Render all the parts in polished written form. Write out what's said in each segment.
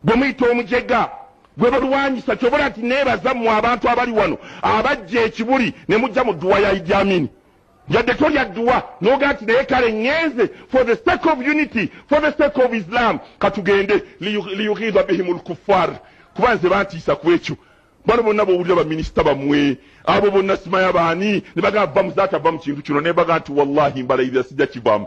Gwe muyita omujega gwe balwanyisa, kyobola nti neebaza mmwe abantu abali wano abajja ekibuli ne mujja mu dduwa ya Idi Amin. Yadde tolya dduwa n'ogaa nti naye kale ŋŋenze for the sake of unity, for the sake of Islam, katugende liyughidha bihim lkuffar, kuba nze bantiisa ku ekyo. Bano bonna bowulira baminisita bammwe abo bonna simaya baani ne bagamba va muzaata, va mu kintu kino, ne baga nti wallahi mbalayirira sijja kivaamu.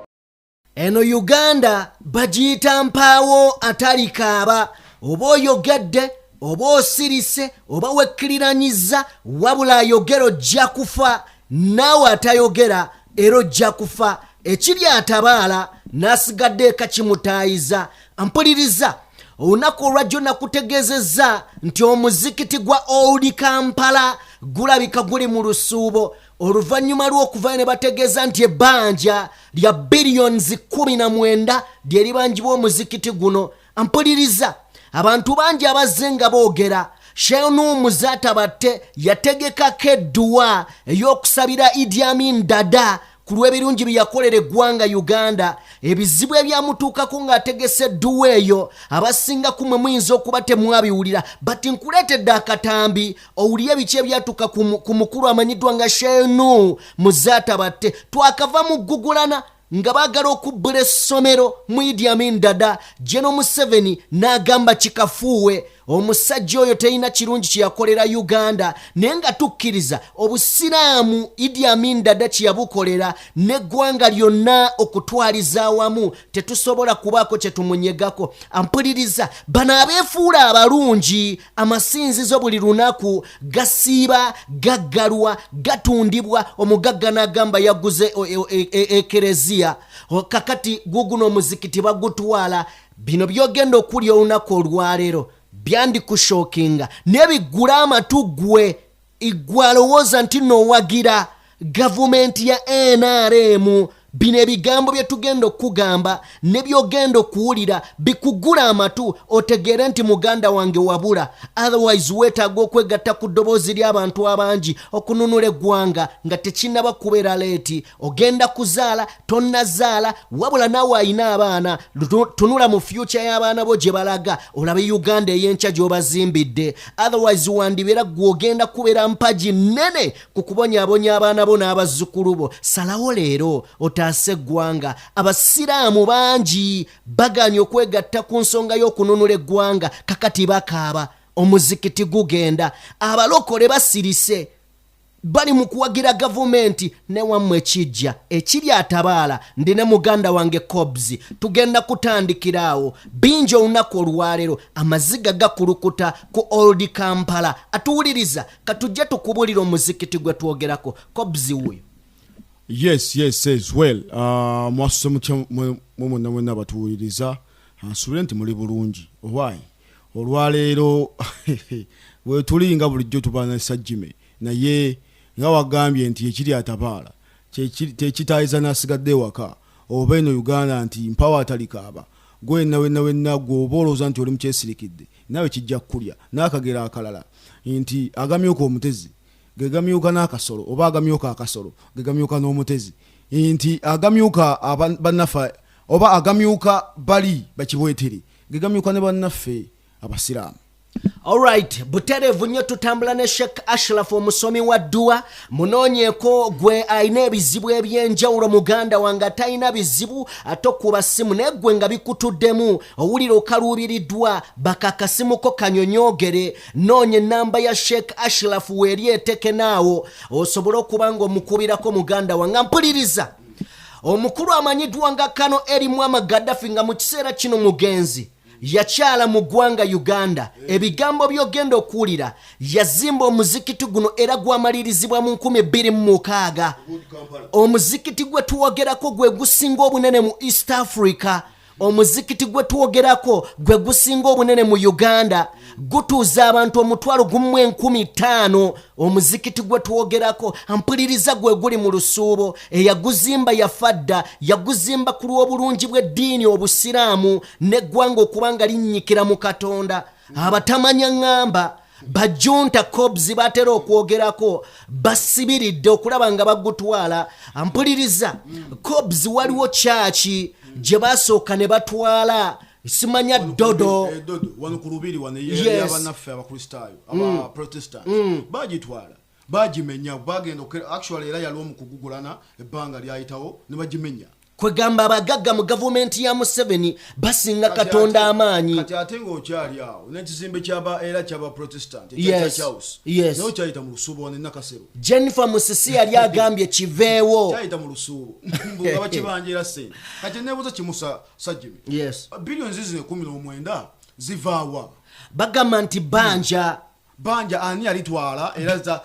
Eno Uganda bagiyita mpaawo atalikaaba. Oba oyogedde oba osirise oba wekkiriranyiza, wabula ayogera ojja kufa, naawe atayogera era ojja kufa. Ekiri atabaala n'asigadde eka kimutaayiza. Mpuliriza, olunaku olwajjo nakutegeezezza nti omuzikiti gwa Old Kampala gulabika guli mu lusuubo oluvannyuma lw'okuvayo ne bategeeza nti ebbanja lya billions 19 lye libanjibwa omuzikiti guno. Mpuliriza, abantu bangi abazze nga boogera. Sheikh Muzaata Batte yategekako edduwa ey'okusabira Idi Amin Dada ku lw'ebirungi bye yakolera eggwanga Uganda. Ebizibu ebyamutuukako ng'ategese edduwa eyo, abasinga ku mwe muyinza okuba temwabiwulira, but nkuleetedde akatambi owulire biki ebyatuuka ku mukulu amanyiddwa nga Sheikh Muzaata Batte. Twakava mu ggugulana nga baagala okubbula essomero mu Idi Amin Dada, General Museveni n'agamba kikafuuwe, omusajja oyo terina kirungi kye yakolera Uganda, naye nga tukkiriza obusiraamu Idi Amin Dada kye yabukolera n'eggwanga lyonna okutwaliza awamu, tetusobola kubaako kye tumunyegako. Ampuliriza, bano abeefuula abalungi, amasinzizo buli lunaku gasiiba gaggalwa, gatundibwa. Omugagga n'agamba yaguze ekereziya, kakati guguno omuzikiti bagutwala. Bino byogenda okulya olunaku olwaleero byandikushokinga, naye biggula amatu ggwe igwe alowooza nti noowagira gavumenti ya NRM. Bino ebigambo bye tugenda okugamba ne byogenda okuwulira bikugula amatu otegeere nti muganda wange wabula, otherwise weetaaga okwegatta ku ddoboozi ly'abantu abangi okununula eggwanga nga tekinnaba kubeera late. Ogenda kuzaala, tonnazaala, wabula naawe ayina abaana, tunula mu future y'abaana bo gye balaga, olabe Uganda ey'enkya gy'obazimbidde. Otherwise wandibeera gwe ogenda kubeera mpagi nnene ku kubonyaabonya abaana bo n'abazzukulu bo. Salawo leero otaase eggwanga. Abasiraamu bangi baganye okwegatta ku nsonga y'okununula eggwanga, kakati bakaaba omuzikiti gugenda. Abalokole basirise, bali mu kuwagira gavumenti, newammwe ekijja ekiri atabaala. Ndi ne muganda wange Cobs, tugenda kutandikira awo bingi olunaku olwaleero. Amaziga gakulukuta ku Old Kampala. Atuwuliriza, katujje tukubulira omuzikiti gwe twogerako. Cobs wuuyo. Yes, well, mwasuse mutya mwe mwenna mwenna abatuwuliriza? Nsuubire nti muli bulungi. Owaayi, olwaleero wetuli nga bulijjo tuba ne Sajjime, naye nga wagambye nti ekiri atabaala tekitayiza n'asigadde ewaka, oba eno Uganda nti mpawo atalikaaba. Gwenna wenna wenna gwe oba olowooza nti oli mukyesirikidde, naawe kijja kukulya. N'akagero akalala nti agamyuka omutezi ge gamyuka n'akasolo, oba agamyuka akasolo ge gamyuka n'omutezi, nti agamyuka bannaffe oba agamyuka bali bakibwetere ge gamyuka ne bannaffe abasiraamu. Alright, butereevu nnyo tutambula ne Sheikh Ashraf, omusomi wa dduwa. Munoonyeeko gwe alina ebizibu ebyenjawulo. Muganda wange atalina bizibu atokuba simu, naye gwe nga bikutuddemu, owulira okaluubiriddwa, bakakasimuko kanyonyoogere, noonya ennamba ya Sheikh Ashraf weeri etekenaawo osobole okuba nga omukubirako. Muganda wange mpuliriza, omukulu amanyiddwa nga Kano Eri Mwama Gaddafi, nga mu kiseera kino mugenzi, yakyala mu ggwanga Uganda. Ebigambo by'ogenda okuwulira, yazimba omuzikiti guno era gwamalirizibwa mu 2006. Omuzikiti gwe tuwogerako gwe gusinga obunene mu East Africa. Omuzikiti gwe twogerako gwe gusinga obunene mu Uganda, gutuuza abantu 1,500. Omuzikiti gwe twogerako, mpuliriza, gwe guli mu lusuubo. Eyaguzimba yafa dda. Yaguzimba ku lw'obulungi bw'eddiini obusiraamu n'eggwanga okuba nga linnyikira mu Katonda. Abatamanya ŋŋamba bajunta Cobs batera okwogerako, basibiridde okulaba nga bagutwala. Mpuliriza Cobs, waliwo kyaki gye basooka ne batwala. Simanya dodo. Dodo wano ku lubiri wano ey'abannaffe Abakristaayo, aba Protestant, bagitwala, bagimenya, bagenda actually era yaliwo mu kugugulana ebbanga lyayitawo ne bagimenya. Kwegamba abagagga mu gavumenti ya Museveni basinga Katonda amaanyi. Kati ate ng'okyali awo, n'ekizimbe kyaba era kyaba Protestant ekya Church House, naye kyayita mu lusuubo wano e Nakasero. Jennifer Musisi yali agambye kiveewo. Kyayita mu lusuubo mbu nga bakibanja era sente. Kati nebuuza kimu, Sajimi, billions zino 19 zivaawa? Bagamba nti banja. Banja ani alitwala? Era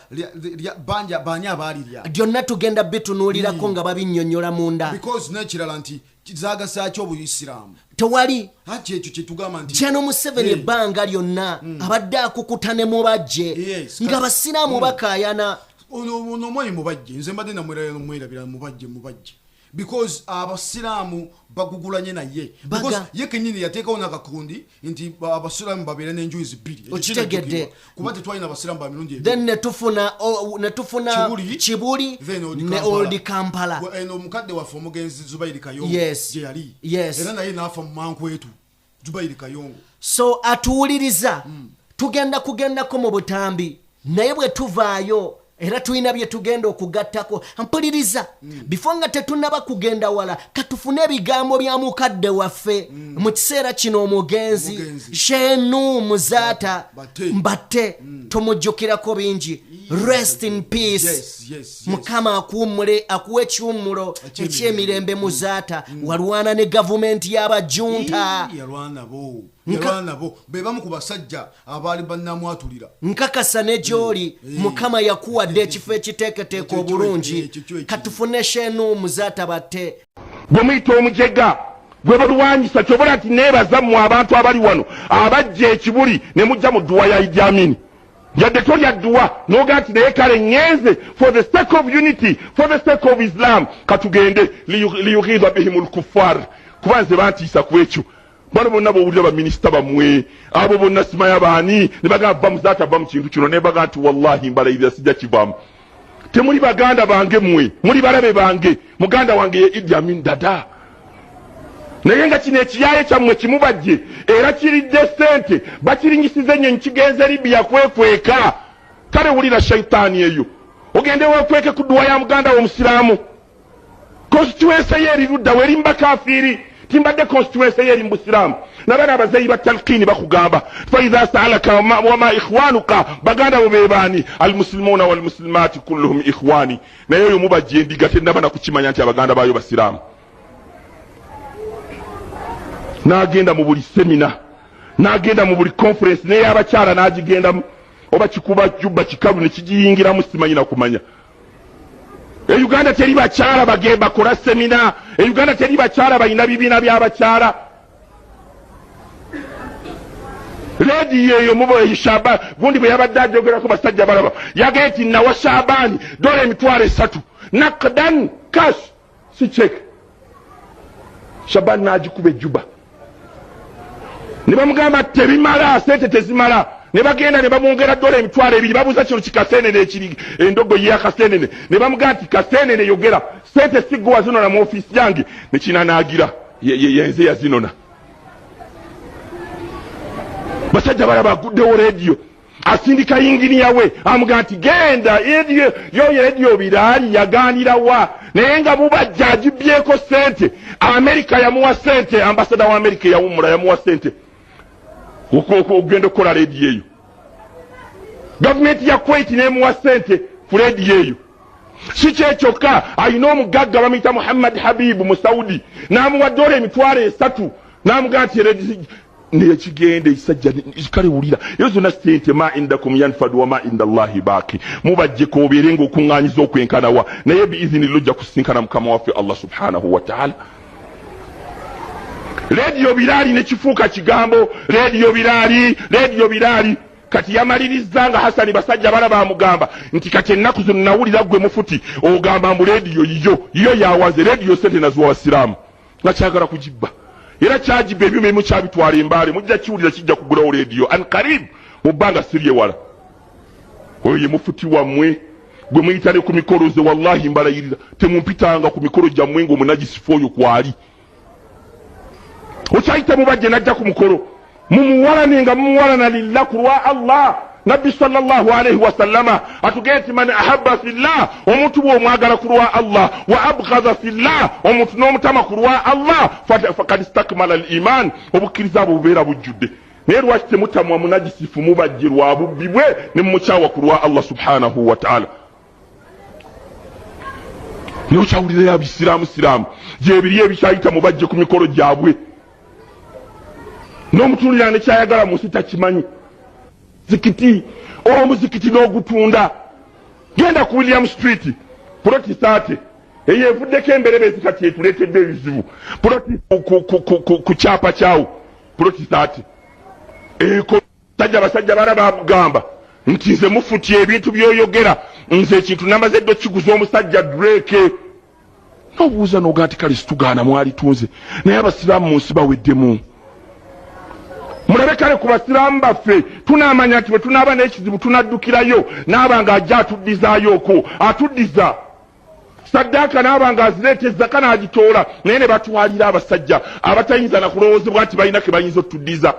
banja baani abaalirya? Byonna tugenda bitunuulirako nga babinnyonnyola munda. Because n'ekirala nti zaagasa ki obuyisiraamu? Tewali. Ati ekyo kyetugamba nti Kyano Museveni ebbanga lyonna abadde akukuta ne mubajje nga basiraamu bakaayana. Ono omwami Mubajje, nze mbadde namwerabira. Mubajje, Mubajje, because abasiraamu bagugulanye naye, because ye kenyini yateekawo n'akakundi nti abasiraamu babeere n'enjuyi bbiri. Ekyo Okitegedde. kinajjukirwa. Kuba tetwalina abasiraamu ba mirundi ebiri. Then netufuna Kibuli, Kibuli then Old ne Kampala. Old Kampala. Eno omukadde waffe omugenzi Zubairi Kayongo gye yali, era naye n'afa mu mankwetu, Zubairi Kayongo. So atuwuliriza, tugenda kugendako mu butambi, naye bwe tuvaayo era tulina bye tugenda okugattako. Mpuliriza, before nga tetunaba kugenda wala, katufune ebigambo bya mukadde waffe mu kiseera kino omugenzi Omugenzi. Shenu Muzaata Batte. Mbatte. Tumujjukirako bingi. Rest in peace. Yes. Mukama akuwummule, akuwa ekiwummulo Eky'emirembe. eky'emirembe. Muzaata walwana ne gavumenti y'abajunta. Ii, yalwana nabo, yalwana nabo. Be bamu ku basajja abaali bannamwatulira. Nkakasa ne gy'oli Mukama yakuwadde ekifo ekiteeketeeka obulungi. Ekyo kyo ekiri. Katufune Shenu Muzaata Batte. Gwe muyita omujega gwe balwanyisa, kyobola nti neebaza mmwe abantu abali wano abajja ekibuli ne mujja mu dduwa ya Idi Amini. Yadde tolya dduwa n'ogaa nti naye kale ŋŋenze for the sake of unity, for the sake of Islam, katugende liyughidha bihim lkuffar, kuba nze bantiisa ku ekyo. Bano bonna bowulira baminisita bammwe abo bonna simanya baani ne bagamba va Muzaata, va mu kintu kino, ne baga nti wallahi mbalayirira sijja kivaamu. Temuli baganda bange, mmwe muli balabe bange. Muganda wange ye Idi Amin Dada, naye nga kino ekiyaye kyammwe kimubajje era kiridde sente, bakirinyisiza ennyonyi, kigenze Libiya kwekweka. Kale wulira shaitaani eyo, ogende wekweke ku dduwa ya muganda wo omusiraamu. Constituency ye eri ludda we? Eri mubakafiiri. Timbadde constituency ye eri mu busiraamu. Nabana abazeeyi ba talkiini bakugamba faidha saalaka wama ikhwanuka, baganda bo bebaani? Almusilimuuna walmusilimaati kulluhum ikhwani. Naye oyo mubajja endiga tennaba nakukimanya nti abaganda baayo basiraamu. N'agenda mu buli seminar, n'agenda mu buli conference n'eyabakyala n'agigendamu, oba kikuba juba kikalu ne kigiyingiramu, simanyi nakumanya. E Uganda teri bakyala bage bakola seminar. E Uganda teri bakyala balina bibiina by'abakyala. Rediyo eyo muba Shaba gundi bwe yabadde ajogerako basajja balaba, yagee nti nawa Shabaani dola 30,000 nakdan cash, si check. Shabaani n'agikuba ejjuba ne bamugamba tebimala, sente tezimala, ne bagenda ne bamwongera dola 20,000. Babuuza kino kikasenene ekiri endogo yakasenene, ne bamugamba nti kasenene yogera sente sigwe wazinona mu ofiisi yange, nekinanaagira yenze yazinona. Basajja balaba aguddewo rediyo, asindika yinginiya we, amugamba nti genda rediyo yoyo. Rediyo Biraali yaganirawa? Naye nga mubajja agibyeko sente. Amerika yamuwa sente, ambasada wa Amerika eyawummula yamuwa sente okugenda okukola rediyo eyo. Gavumenti ya Kuwait nemuwa sente ku rediyo eyo. Si kyekyokka, alina omugagga bamuyita Muhammad Habibu mu Saudi, n'amuwa dola 30,000, n'amugamba nti nekigenda ekisajja. Kale wulira eyo zonna sente, ma indakum yanfadu wama inda Llahi baki. Mubajjeko obeere nga okuŋŋanyiza okwenkanawa, naye biizinillah ojja kusinkana Mukama waffe Allah subhanahu wataala. Rediyo Biraali nekifuuka kigambo, Rediyo Biraali, Rediyo Biraali. Kati yamaliriza nga Hasani basajja bala bamugamba nti kati ennaku zino nawulira gwe mufuti ogamba mbu rediyo yiyo yiyo yawaze rediyo, sente naziwa basiraamu, nga kyagala kugibba, era kyagibba. Ebyuma ebimu kyabitwala embaale, mujja kiwulira kijja kugulawo rediyo an karib, mu bbanga siri ewala. Oyo ye mufuti wammwe gwe muyita ne ku mikolo. Ze wallahi mbalayirira, temumpitanga ku mikolo gyammwe ngaomunagisifu oyo kwali. Okyayita mubajje najja ku mukolo, mumuwalane nga mumuwalana lillah, ku lwa Allah. Nabbi sallallahu alaihi wasallama atugee nti man ahabba fillah, omuntu bw'omwagala ku lwa Allah, wa abghadha fillah, omuntu n'omutama ku lwa Allah, fakad istakmala al iman, obukkiriza bwe bubeera bujjudde. Naye lwaki temutamwa munagisifu mubajje lwa bubbi bwe ne mumukyawa ku lwa Allah subhanahu wataala? Naye okyawulirayo abisiraamu siraamu gyebiri ebikyayita mubajje ku mikolo gyabwe, n'omutunulira nekyayagala mu nsi takimanyi. Zikiti, omuzikiti n'ogutunda. Genda ku William Street, ploti 30 eyo evuddeko emberebezi, kati etuleetedde ebizibu. Ploti ku kyapa kyawo, ploti 30 eko sajja. Abasajja bala bamugamba nti nze mufutya ebintu byoyogera, nze ekintu namaze dde okiguza omusajja Drake. Nobuuza noga nti kale situgaana mwalitunze, naye abasiraamu mu nsi baweddemu. Mulabe kale ku basiraamu baffe, tunaamanya nti bwe tunaaba n'ekizibu tunaddukirayo, naaba nga ajja atuddizaayo okwo, atuddiza saddaaka, naaba nga azireeta ezzaka n'agitoola, naye ne batwalira abasajja abatayinza na kulowoozebwa nti balina ke bayinza otuddiza,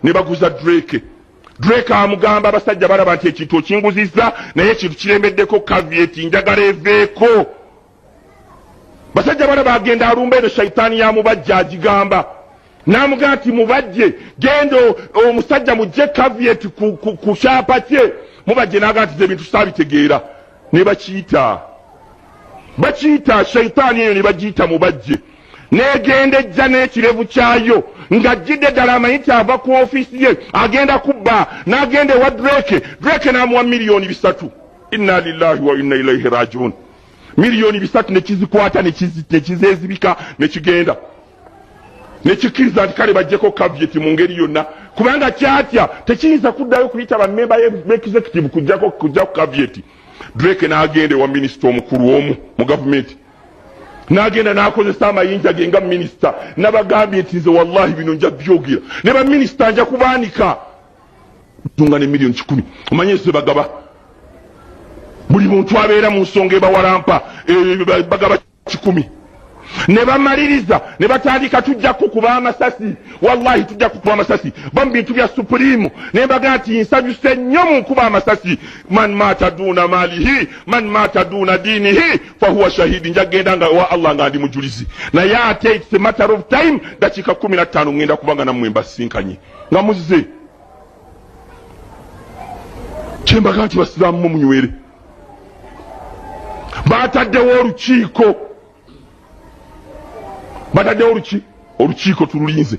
ne baguza Drake. Drake amugamba, abasajja balaba nti ekintu okinguzizza, naye ekintu kirembeddeko caveat, njagala eveeko. Basajja balaba agenda alumba eno shaitaani ya mubajje, agigamba n'amugamba nti mubajje genda omusajja mujje caveat ku kyapa kye. Mubajje n'agamba nti ebintu saabitegeera, ne bakiyita bakiyita shaitaani eyo, ne bagiyita mubajje, negenda ejja n'ekirevu kyayo ng'ajjidde ddala amanyi nti ava ku ofiisi ye agenda kubba, n'agenda ewa Drake. Drake n'amuwa 3 million. Inna lillahi wa inna ilaihi rajiun. 3 million nekizikwata, nekizeezibika, nekigenda nekikkiriza nti kale bajjeko caveat mu ngeri yonna, kubanga kyatya tekiyinza kuddayo kuyita bamemba b'executive kujjako caveat. Drake n'agenda ewa minisita omukulu omu mu gavumenti, n'agenda n'akozesa amayinja ge nga minisita. Nabagambye nti nze wallahi bino nja byogera ne baminisita, nja kubaanika tunga ne 100 million. Omanye ze bagaba buli muntu abeera mu nsonga ebawalampa, bagaba 100. Ne bamaliriza ne batandika, tujja kukuba amasasi, wallahi tujja kukuba amasasi ba mu bintu bya Supreme. Ne mbaga nti nsanyuse nnyo mu nkuba amasasi. Man mata duna malihi, man mata duna dinihi fahuwa shahidi. Njagenda nga wa Allah nga ndi mujulizi, naye ate it's a matter of time. Dakiika 15 ngenda kubanga nammwe mbasinkanye nga muzze. Kyembaga nti basiraamu mu munywere, bataddewo olukiiko, bataddewo olukiiko, tululinze.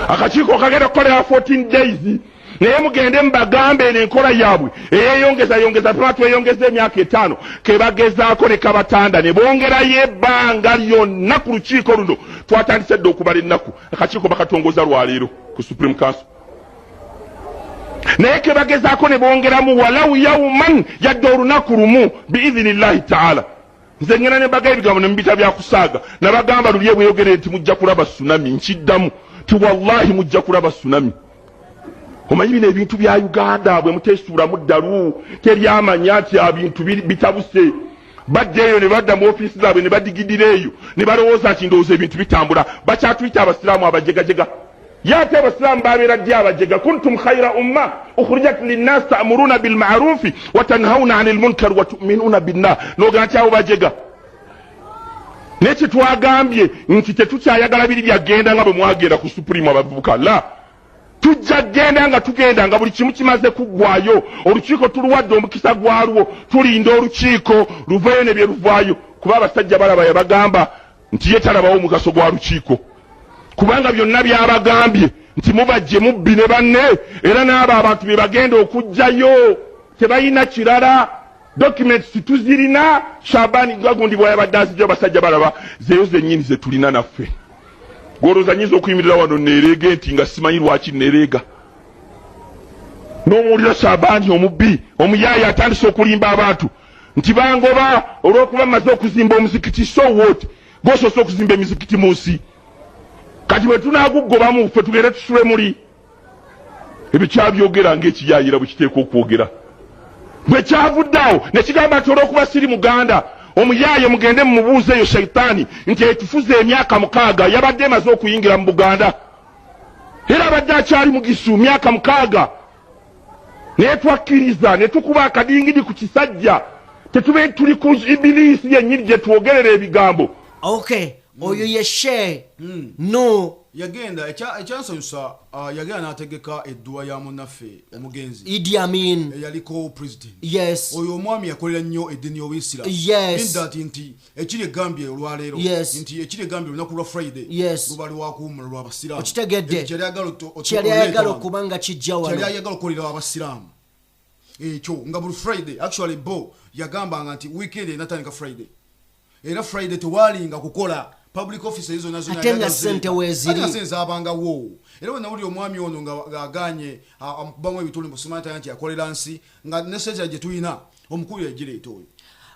Akakiiko kagenda kukolera 14 days, naye mugende mubagambe eno enkola yaabwe eyeyongeza yongeza pema tweyongeza emyaka 5, kebagezaako ne kabatanda ne bongerayo ebbanga lyonna ku lukiiko luno. Twatandise dde okubala ennaku. Akakiiko bakatongoza lwaleero ku Supreme Council, naye kebagezaako ne bongeramu walau yauman, yadde olunaku lumu, biidhinillahi taala. Nze ngenda ne mbaga ebigambo ne mubita byakusaaga. Nabagamba luli ebweyogere nti mujja kulaba tsunami. Nkiddamu ti wallahi mujja kulaba tsunami. Omanyi bino ebintu bya Uganda bwe muteesuulamu ddalu, teryamanya nti ebintu bitabuse. Badda eyo ne badda mu ofiisi zaabwe ne badigidira eyo ne balowooza nti ndowooza ebintu bitambula. Bakyatuyita abasiraamu abajegajega. Ye ate abasiraamu babeera ddi abajega? Kuntum khaira umma ukhrijat linnas ta'muruna bilmarufi wa tanhauna ani lmunkar wa tuminuna billah. Nogaa nti abo bajega. Naye kyetwagambye nti tetukyayagala biri byagenda nga bwe mwagenda ku Supreme abavubuka. La tujja genda nga tugenda nga buli kimu kimaze kuggwayo. Olukiiko tuluwadde omukisa gwalwo, tulinda olukiiko luveeyo ne bye luvaayo, kuba abasajja balaba yabagamba nti ye talabawo omugaso gwa lukiiko, kubanga byonna byabagambye nti mubajje mubbi ne banne, era n'abo abantu bye bagenda okuggyayo tebalina kirala. Documents tuzirina. Shabani gagundi bwayabadde azijja, basajja balaba zeyo zennyini zetulina naffe. Golooza nyinza okuyimirira wano nereega nti nga simanyi lwaki nereega n'omuwulira Shabani omubbi omuyaaya atandise okulimba abantu nti bangoba olw'okuba mmaze okuzimba omuzikiti. So what? Gosoose okuzimba emizikiti mu nsi? Kati bwe tunaagugobamu ffe tugende tusule muli ebyo kyabyogera ng'ekiyaayira bwe kiteekwa okwogera. Bwe kyavudde awo ne kigamba nti olw'okuba siri muganda. Omuyaaye mugende mumubuuze eyo shaitaani nti etufuze emyaka mukaaga yabadde emaze okuyingira mu Buganda, era abadde akyali mugisu myaka mukaaga, naye twakkiriza ne tukuba akadingidi ku kisajja. Tetube tuli ku ibiliisi yennyini gye twogerera ebigambo. Okay, oyo ye she no. Yagenda ekyansanyusa, yagenda n'ategeka edduwa ya munnaffe omugenzi Idi Amin eyaliko president. Yes. Oyo omwami yakolera nnyo eddiini y'obuyisiraamu. Yes. In that nti ekiri egambye olwaleero, nti ekiri egambye olunaku lwa Friday luba lwakuwummula lwabasiraamu. Okitegedde? Ekyo kyali ayagala Kyali oleeta ayagala wano. okuba nga kijja Kyali wano. ayagala okukolera abasiraamu ekyo nga buli Friday. Actually, bo yagambanga nti weekend enatandika Friday, era Friday tewalinga kukola public office ezo zonna zonna. Ate nga yagala ssente zireeta. weeziri. Ate nga ssente zabangawo. Era bwe nawulira omwami ono nga ng'aganye amukubamu ebituli mbusimanya nti akolera nsi nga ne sente gye tulina omukulu yagireeta oyo.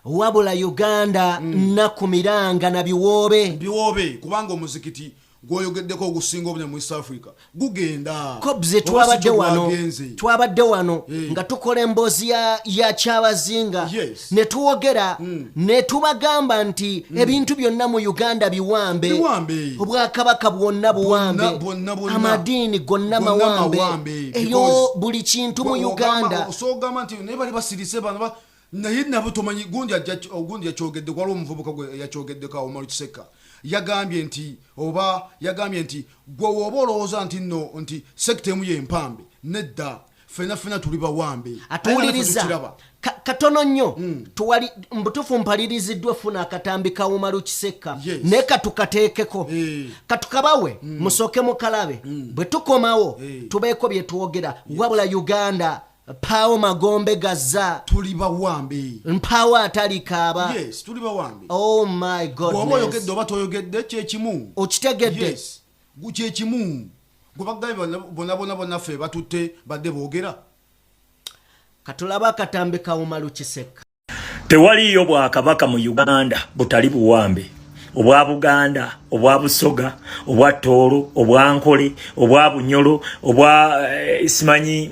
Wabula Uganda nnaku miranga na biwoobe. Biwoobe, kubanga omuzikiti gwoyogeddeko ogusinga obunene mu East Africa gugenda. Kobze Oba si twabadde kyo wano gwagenze. Twabadde wano nga tukola emboozi ya Kyabazinga ne tuwogera ne tubagamba nti ebintu byonna mu Uganda biwambe. Biwambe. Obwakabaka bwonna buwambe. Bwonna, bwonna, bwonna. Amadiini gonna Gonna mawambe. mawambe. Eyo Because buli kintu mu Uganda. Osogamba nti naye bali basirise bano naye nabo tomanyi gundi gundi yakyogedde. Waliwo omuvubuka gwe yakyogeddeko awo, Omaru Kiseka, yagambye nti oba yagambye nti gwe woba olowooza nti nno nti sekita emu yempambe, nedda, fena fena tuli bawambe. Atuwuliriza Ate naffe tukiraba. Katono nnyo. Tuwali mbutuufu mpaliriziddwa funa akatambi ka Umaru Kisekka. Naye katukateekeko. Katukabawe musooke mukalabe, bwe tukomawo tubeeko bye twogera. Wabula Uganda paawo magombe gazza. Tuli bawambe. Mpaawo atalikaaba. Yes, tuli bawambe. Oh my Bw'oba goodness. oyogedde oba toyogedde, kyekimu. Okitegedde? Yes. Kyekimu gwe bagambye bonna bonna bonnaffe batutte badde boogera. Katulabe akatambi ka Umaru Kisekka. Tewaliyo bwakabaka mu Uganda butali buwambe: obwa Buganda, obwa Busoga, obwa Tooro, obwa Nkole, obwa Bunyolo, obwa simanyi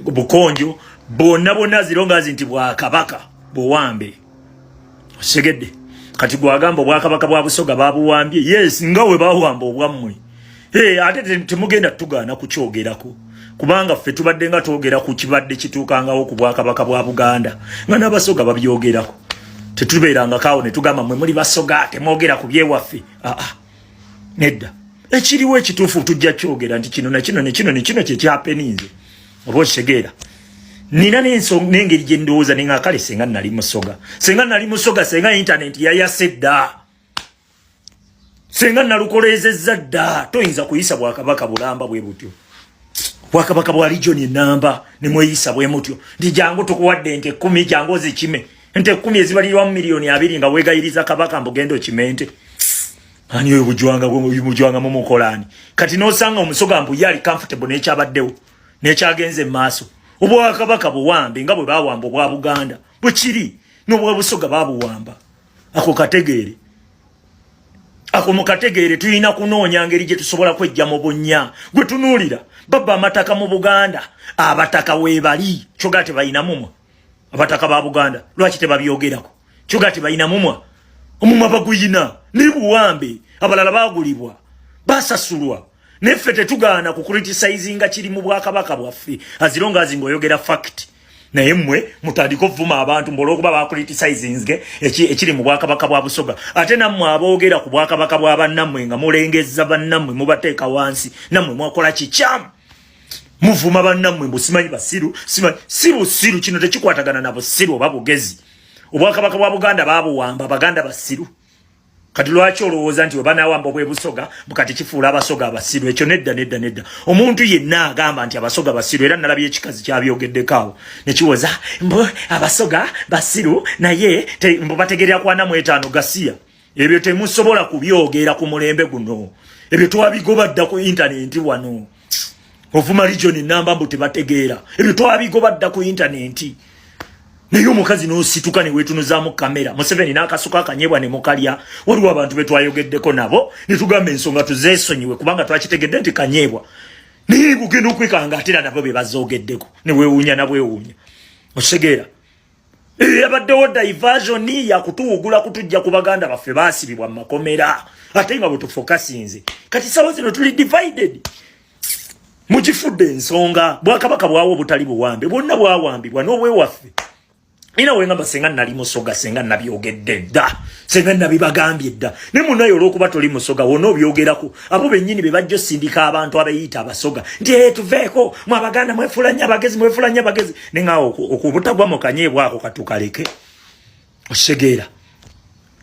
Bukonjo, bwonna bwonna zirongazi nti bwakabaka buwambe. Osegedde? Kati gwagamba obwakabaka bwa Busoga babuwambye, yes, nga we bawamba obwammwe. Hey, ate temugenda tugaana kukyogerako, kubanga ffe tubadde nga twogera ku kibadde kituukangawo ku bwakabaka bwa Buganda nga n'Abasoga babyogerako. Tetubeerangako awo ne tugamba mwe muli Basoga temwogera ku byewaffe. Aa, nedda, ekiriwo ekituufu tujja kyogera nti kino nakino nekino nekino kyekyapeninze. Oba okitegeera? Nina n'engeri gye ndowooza nenga kale senga nali Musoga, senga nali Musoga, senga intaneti yayase dda, senga nalukolezezza dda. Toyinza kuyisa bwakabaka bulamba bwe butyo, bwakabaka bwa region enamba, ne mweyisa bwe mutyo nti jangu tukuwadde ente 10, jangu ozikime. Ente 10 ezibalirwamu miliyoni 20 nga weegayiriza kabaka mbu genda okime ente. Ani oyo bujwanga bujwanga mumukolani? Kati nosanga Omusoga mbu yali comfortable n'ekyabaddewo n'ekyagenze mu maaso. Obwakabaka buwambe nga bwe bawamba obwa Buganda, bwe kiri n'obwa Busoga babuwamba. Ako kategeere, ako mukategeere. Tulina kunoonya ngeri gye tusobola kwejja mu bunnya. Gwe tunuulira babba amataka mu Buganda, abataka weebali, kyogaa tebalina mumwa. Abataka ba Buganda lwaki tebabyogerako? Kyogaa tebalina mumwa. Omumwa baguyina ne buwambe, abalala bagulibwa, basasulwa. Neffe tetugaana kucriticizinga kiri mu bwakabaka bwaffe as long as ng'oyogera fact. Naye mmwe mutandike ovuma abantu mbu olwokuba bacriticinze ekiri mu bwakabaka bwa Busoga. Ate nammwe aboogera ku bwakabaka bwa bannammwe nga mulengezza bannammwe, mubateeka wansi, nammwe mwakola kikyamu. Muvuma bannammwe mbu simanyi basiru, simanyi si busiru. Kino tekikwatagana na busiru oba bugezi. Obwakabaka bwa Buganda babuwamba, Abaganda basiru? Kati lwaki olowooza nti webanawamba obwebusoga bukati kifuula Abasoga abasiru? Ekyo nedda, nedda, nedda. Omuntu yenna agamba nti Abasoga basiru, era nalabye ekikazi kyabyogeddeko awo nekiwoza mbu Abasoga basiru, naye mbu bategerera ku 45. Gasiya ebyo temusobola kubyogera ku mulembe guno. Ebyo twabigoba dda ku intaneti. Wano ovuma region namba mbu tebategeera. Ebyo twabigoba dda ku intaneti. Naye omukazi n'osituka ne weetunuzaamu kamera, Museveni n'akasuka akanyebwa ne mukalya. Waliwo abantu be twayogeddeko nabo ne tugamba ensonga tuzeesonyiwe kubanga twakitegedde nti kanyebwa, naye bugenda okwekanga ate era nabo be bazoogeddeko ne weewuunya na bwewuunya. Okitegeera? Yabaddewo diversion yakutuwugula kutujja ku baganda baffe baasibibwa mu makomera, ate nga bwe tufokasinze kati sawa zino tuli divided. Mukifudde ensonga. Bwakabaka bwawo obutali buwambe bwonna bwawambibwa n'obwewaffe. Nina wengamba senga nali musoga, senga nabyogedde dda, senga nabibagambye dda. Ne munaye olw'okuba toli musoga wonna obyogerako, abo bennyini be bajja osindika abantu abeeyita abasoga nti ee tuveeko mwe abaganda, mwefuula nnyo abagezi, mwefuula nnyo abagezi. Ne nga okubutagwa mu kanyeebwako katukaleke. Okitegeera,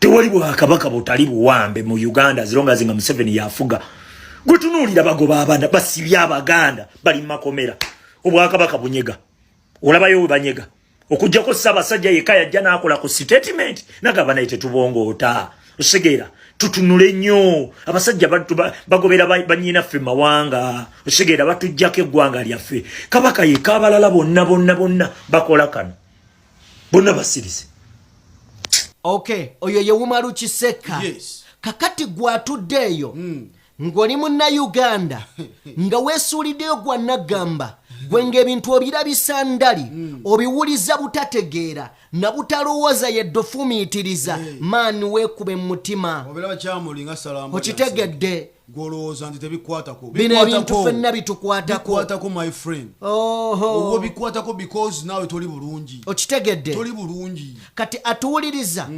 tewali bwakabaka butali buwambe mu Uganda as long as nga Museveni yafuga. Gwetunuulira bagoba abaana, basibye abaganda, bali mu makomera. Obwakabaka bunyega, olabayo we banyega, okuggyako Ssaabasajja yekka yajja n'akola ku statement nagaba, naye tetubongoota. Okitegeera, tutunule nnyo. Abasajja bagobera bannyinaffe mawanga. Okitegeera, batuggyako eggwanga lyaffe. Kabaka yekka, abalala bonna bonna bonna bakola kano, bonna basirize. Okay, oyo ye Umaru Kiseka. Yes. Kakati gwatudde eyo ng'oli Munnayuganda nga weesuuliddeyo gwa naggamba gwe ng'ebintu obirabisa ndali, obiwuliza butategeera na butalowooza, yedde ofumiitiriza maani, weekube mu mutima. Obiraba kyamuli nga salamba. Okitegedde? Gwolowooza nti tebikwatako. Bino ebintu ffenna bitukwatako. Bikwatako, my friend. Oho. Owo bikwatako because naawe toli bulungi. Okitegedde? Toli bulungi. Kati atuwuliriza,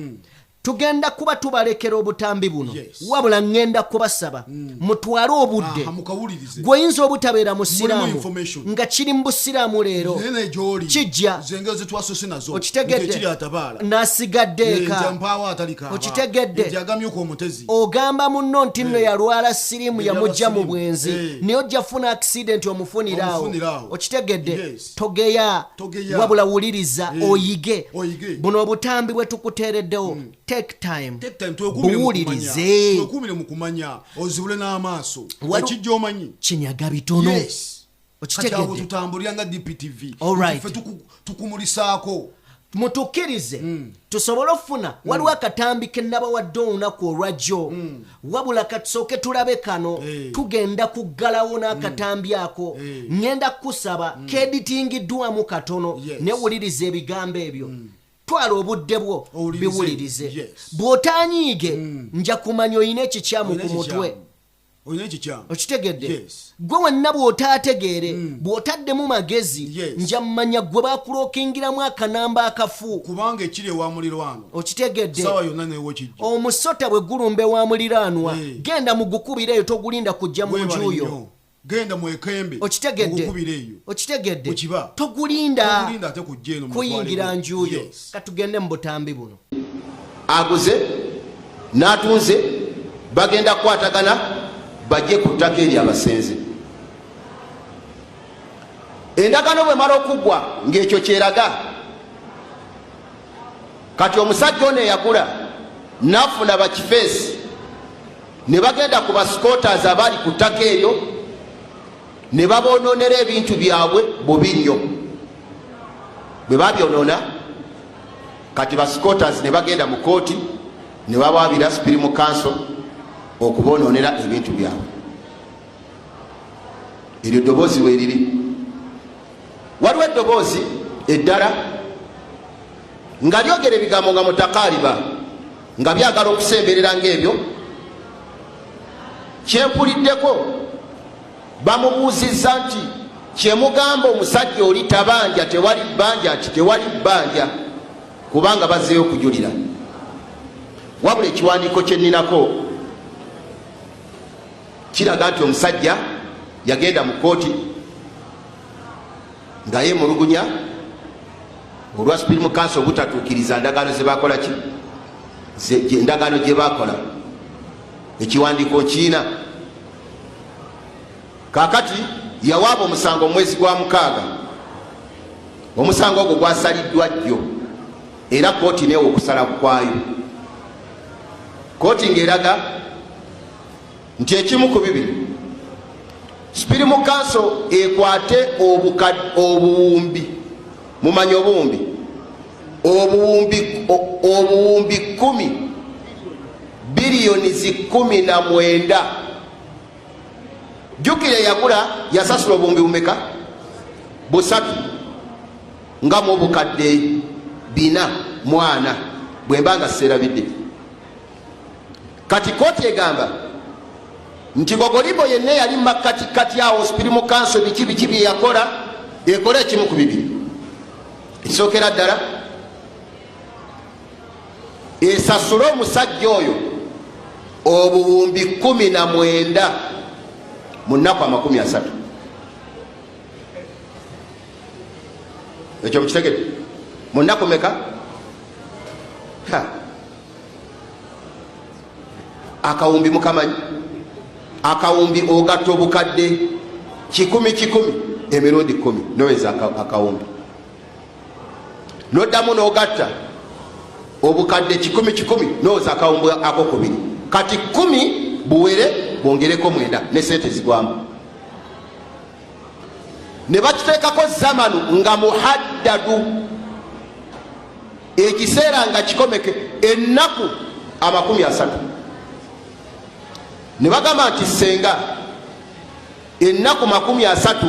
tugenda kuba tubalekera obutambi buno. Wabula ŋŋenda kubasaba mutwale obudde. Aha, mukawulirize. Gweyinza obutabeera musiraamu Information. nga kiri mu busiraamu leero Naye naye gyoli kijja. Zengero zetwasose nazo. Okitegedde? Nti ekiri atabaala. N'asigadde Nti eka. mpaawo ataliko aba. Okitegedde? Nti agamyuka omutezi. Ogamba munno nti nno yalwala siriimu, yamujja mu siriimu. bwenzi, naye ojja funa accident omufunire awo. Omufunire awo. Okitegedde? Yes. Togeya. Togeya. Wabula wuliriza, oyige. Oyige. Buno obutambi bwe tukuteereddewo, take time. Take time, twekuumire mu kumanya. Buwulirize. Twekuumire mu kumanya, ozibule n'amaaso. Ekijja omanyi. Kinyaga bitono. Yes. Kati awo Okitegedde? tutambulira nga DPTV. All right. Ffe tukumulisaako. Mutukkirize tusobole okufuna. Waliwo akatambi ke nabawadde olunaku olwajjo, wabula katusooke tulabe kano. Tugenda kuggalawo n'akatambi ako. Ŋŋenda kukusaba keeditingiddwamu katono. Newuliriza ebigambo ebyo, twala obudde bwo. Owulirize. Biwulirize. Bw'otanyiige nja kumanya oyina ekikyamu Olina ku mutwe. ekikyamu. Olina ekikyamu. Okitegedde? Yes. Gwe wenna bw'otaategeere, bw'otaddemu magezi, nja mmanya gwe bakulokingiramu akanamba akafu. Kubanga ekiri ewa mulirwano Okitegedde? Sawa yonna newo kijja. Omusota bwe gulumba ewa muliraanwa, genda mugukubira eyo, togulinda kujja mu Weebale nju yo. nnyo. Genda mwekembe. Okitegedde? Ogukubira eyo. Okitegedde? Bwe kiba. Togulinda. Togulinda ate kujja eno kuyingira mutwaleko. nju yo. Katugende mu butambi buno. Aguze n'atunze bagenda kukwatagana bajje ku ttaka eri abasenze. Endagaano bwemala okuggwa, ng'ekyo kyeraga kati omusajja ono eyagula n'afuna bakifeesi ne bagenda ku basquatters abaali ku ttaka eryo ne babonoonera ebintu byabwe bubi nnyo. Bwe babyonoona, kati basquatters ne bagenda mu kooti ne bawaabira Supreme Council okubonoonera ebintu byabwe. Eryo ddoboozi bwe riri. Waliwo eddoboozi eddala nga lyogera ebigambo nga mutakaaliba nga byagala okusemberera ngaebyo kyempuliddeko. Bamubuuzizza nti kyemugamba omusajja oli tabanja, tewali bbanja, nti tewali bbanja kubanga bazzeeyo okujulira. Wabula ekiwandiiko kyenninako kiraga nti omusajja yagenda mu kooti nga yemulugunya olwa Supreme Council obutatuukiriza ndagaano zebakola ki, endagaano gye bakola. Ekiwandiiko nkiina. Kakati yawaaba omusango omwezi gwa 6. Omusango ogwo gwasaliddwa jjo era kooti neewa okusala kwayo. Kooti ng'eraga nti ekimu ku bibiri, Supreme Council ekwate obuwumbi, mumanyi obuwumbi, obuwumbi 10, biliyoni 19. Jjukira eyagula yasasula obuwumbi bumeka? Busatu nga mu obukadde 440, bwe mba nga seerabidde. Kati kooti egamba nti Gogolimbo yenna yali makkatikati awo Supreme Council biki biki bye yakola, ekola ekimu ku bibiri. Ekisookera ddala, esasule omusajja oyo obuwumbi 19 mu nnaku 30. Ekyo mukitegedde? Mu nnaku meka? Akawumbi mukamanyi? Akawumbi ogatta obukadde 100 100 emirundi 10 noweza akawumbi, noddamu n'ogatta obukadde 100 100 noweza akawumbi akokubiri. Kati 10 buwere bwongereko 9 ne sente zigwamu. Ne bakiteekako zamanu nga muhaddadu, ekiseera nga kikomeke ennaku 30. Ne bagamba nti senga ennaku 30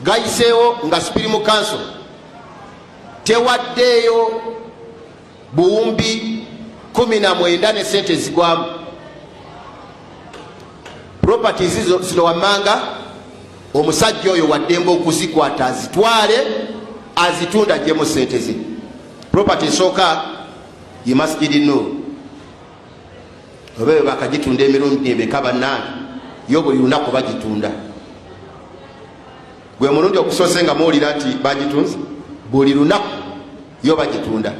gayiseewo nga Supreme Council tewaddeeyo buwumbi 19 ne sente zigwamu. Properties zino wammanga omusajja oyo waddembe okuzikwata azitwale azitunda aggyemu sente ze. Property esooka ye Masjidi Nur, oba eyo bakagitunda emirundi emeka bannange, yo buli lunaku bagitunda. Gwe mulundi okusoose nga muwulira nti bagitunze, buli lunaku yo bagitunda.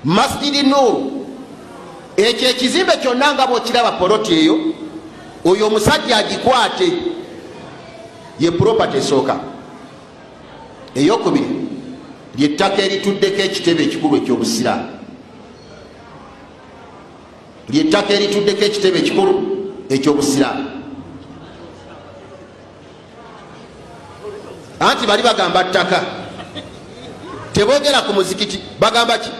Masjidi Nur, ekyo ekizimbe kyonna nga bw'okiraba poloti eyo, oyo omusajja agikwate, ye property esooka. Eyokubiri lyettaka erituddeko ekitebe ekikulu eky'obusiraamu, lyettaka erituddeko ekitebe ekikulu eky'obusiraamu. Anti bali bagamba ttaka, teboogera ku muzikiti, bagamba ki?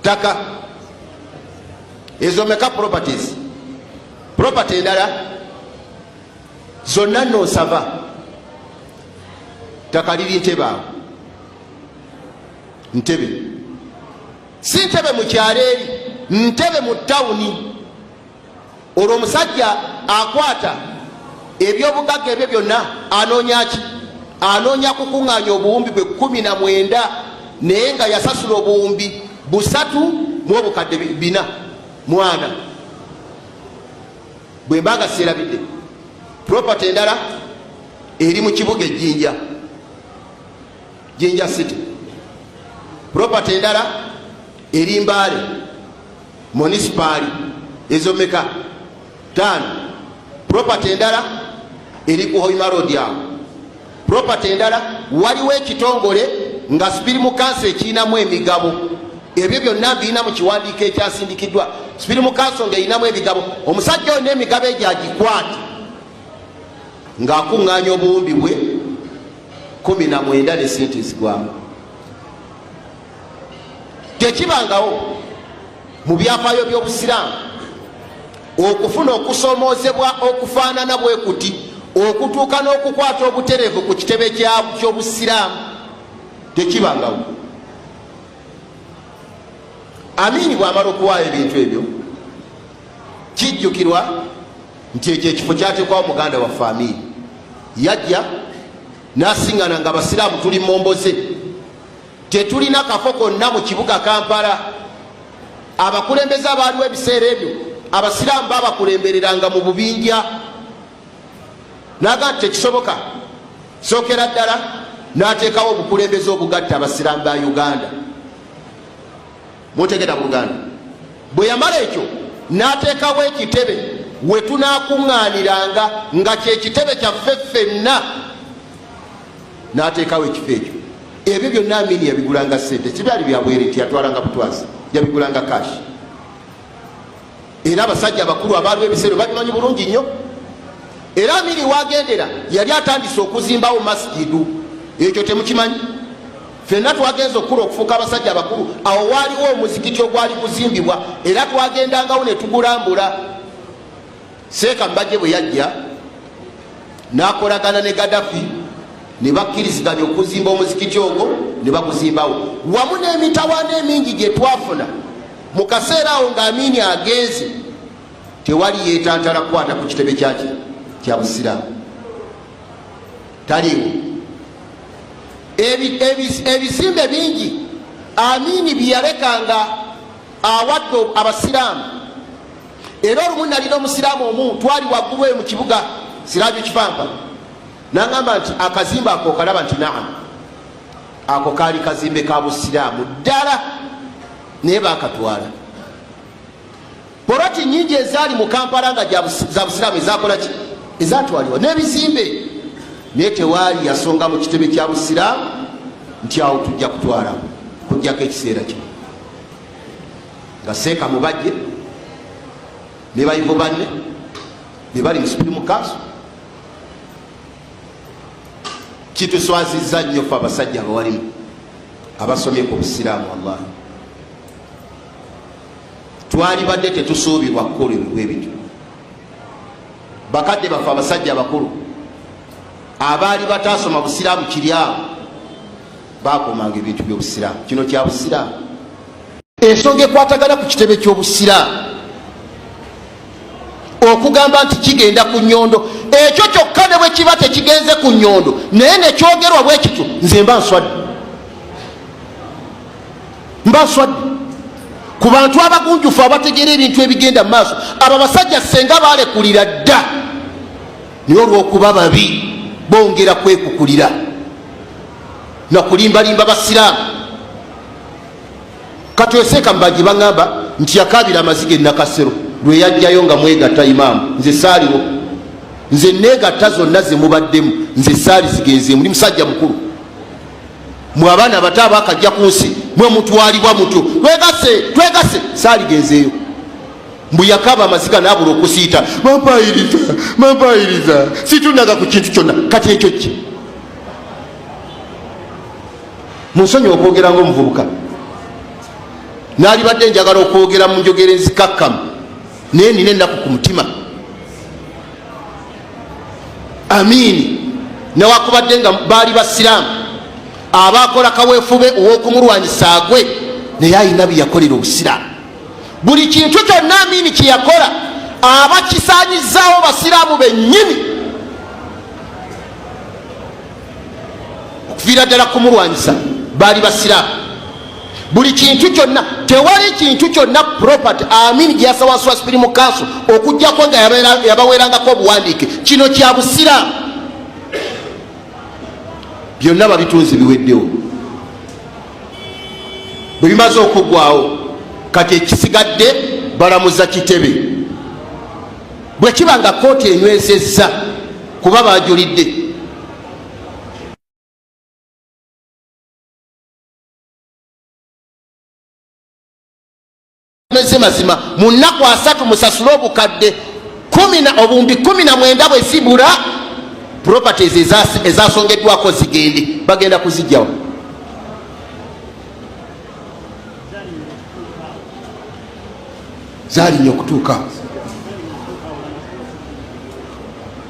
Ttaka. Ezo meka properties? Property endala zonna nosava ttaka liri Ntebe awo, Ntebe si Ntebe mu kyalo eri, Ntebe mu tawuni. Olwo omusajja akwata ebyobugagga ebyo byonna anoonya ki? Anoonya kukuŋŋaanya obuwumbi bwe 19, naye nga yasasula obuwumbi 3 mu obukadde 440. Bwe mba nga seerabidde, property endala eri mu kibuga Ejjinja, Jinja City. Property endala eri Mbaale munisipaali, ezo meka? 5. Property endala eri ku Hoima Road awo. Property endala waliwo ekitongole nga Supreme Council ekirinamu emigabo. Ebyo byonna mbirina mu kiwandiiko ekyasindikiddwa Supreme Council ng'erinamu emigabo. Omusajja oyo n'emigabo egyo agikwate ng'akuŋŋaanya obuwumbi bwe 19 ne sente ezigwamu. Tekibangawo mu byafaayo by'obusiraamu okufuna okusoomoozebwa okufaanana bwe kuti, okutuuka n'okukwata obutereevu ku kitebe ky'obusiraamu. Tekibangawo. Amini bw'amala okuwaayo ebintu ebyo, kijjukirwa nti ekyo ekifo kyateekwawo muganda waffe Amini. Yajja n'asiŋŋana nga abasiraamu tuli momboze, tetulina kafo konna mu kibuga Kampala. Abakulembeze abaaliwo ebiseera ebyo abasiraamu babakulembereranga mu bubinja. N'agamba nti tekisoboka. Sookera ddala n'ateekawo obukulembeze obugatta abasiraamu ba Uganda. Mutegera Buganda. Bwe yamala ekyo n'ateekawo ekitebe we tunaakuŋŋaaniranga nga kyekitebe kyaffe ffenna, n'ateekawo ekifo ekyo. Ebyo byonna Amini yabigulanga ssente, sibyali bya bwereere nti yatwalanga butwazi, yabigulanga kashi. Era abasajja abakulu abaaliwo ebiseera babimanyi bulungi nnyo. Era Amini wagendera yali atandise okuzimbawo masijidu, ekyo temukimanyi. Ffenna twagenza okukula okufuuka abasajja abakulu, awo waaliwo omuzikiti ogwali guzimbibwa era twagendangawo ne tugulambula. Seeka Mbajje bwe yajja n'akolagana ne Gaddafi Ne bakkiriziganya okuzimba omuzikiti ogwo, ne baguzimbawo, wamu n'emitawaana emingi gye twafuna mu kaseera awo nga Amiini agenze. Tewali yeetantala kukwata ku kitebe kyaki kya Busiraamu, taliiwo. Ebizimbe bingi Amiini byeyalekanga awadde abasiraamu. Era olumu nalina omusiraamu omu, twali waggulu eyo mu kibuga Siraju Kipampa, nagamba nti akazimbe ako okalaba? Nti naam, ako kaali kazimbe ka busiraamu ddala, naye bakatwala. Poloti nyingi ezaali mu Kampala nga za busiraamu ezakolaki, ezatwalibwa n'ebizimbe, naye tewaali yasonga mu kitebe kya busiraamu nti awo tujja kutwala, kujjako ekiseera kino nga Seeka Mubajje ne bayivu banne be bali mu Supreme Council. Kituswazizza nnyo fe abasajja abawalimu abasomye ku busiraamu. Wallahi twalibadde tetusuubirwa kukola ebyo bwe bityo. Bakadde baffe, abasajja abakulu abaali batasoma busiraamu kiri awo, bakomanga ebintu byobusiraamu. Kino kya busiraamu. Ensonga ekwatagana ku kitebe ky'obusiraamu, okugamba nti kigenda ku nyondo, ekyo kyokka ne bwe kiba tekigenze ku nyondo, naye nekyogerwa bwe kityo, nze mba nswadde, mba nswadde ku bantu abagunjufu abategeera ebintu ebigenda mu maaso. Abo abasajja senga balekulira dda, naye olw'okuba babi bongera kwekukulira nakulimbalimba basiraamu. Kati oseeka Mubaji baŋŋamba nti yakabira amaziga enakasero lwe yajjayo nga mwegatta imaamu. Nze saaliwo, nze neegatta zonna ze mubaddemu, nze saali zigenzeemu. Ndi musajja mukulu, mwe abaana abato abakajja ku nsi mwe mutwalibwa mutyo, twegase twegase, saaligenzeeyo. Mbu yakaba amaziga n'abula okusiita, bampayiriza, bampayiriza, situnaga ku kintu kyonna. Kati ekyo ki? Munsonyi okwogera ngaomuvubuka, naalibadde njagala okwogera mu njogera enzikakkamu, naye nina ennaku ku mutima. Amiini newakubadde nga baali basiraamu abakola kaweefube ow'okumulwanyisa agwe, naye ayina byeyakolera obusiraamu. Buli kintu kyonna Amiini kyeyakola, abakisanyizaawo basiraamu bennyini, okuviira ddala kumulwanyisa baali basiraamu. Buli kintu kyonna, tewali kintu kyonna property Amin gyeyasa wansi wa Supreme Council okugjako nga yabaweerangako obuwandiike, kino kya busiraamu. Byonna babitunzi, biweddewo. Bwe bimaze okuggwawo, kati ekisigadde balamuza kitebe. Bwe kiba nga kooti enywezezza, kuba bajulidde meze mazima, mu nnaku 30 musasule obukadde obuwumbi 19. Bwe zibula, properties ezasongeddwako zigende, bagenda kuzijjawo. Zalinya okutuuka.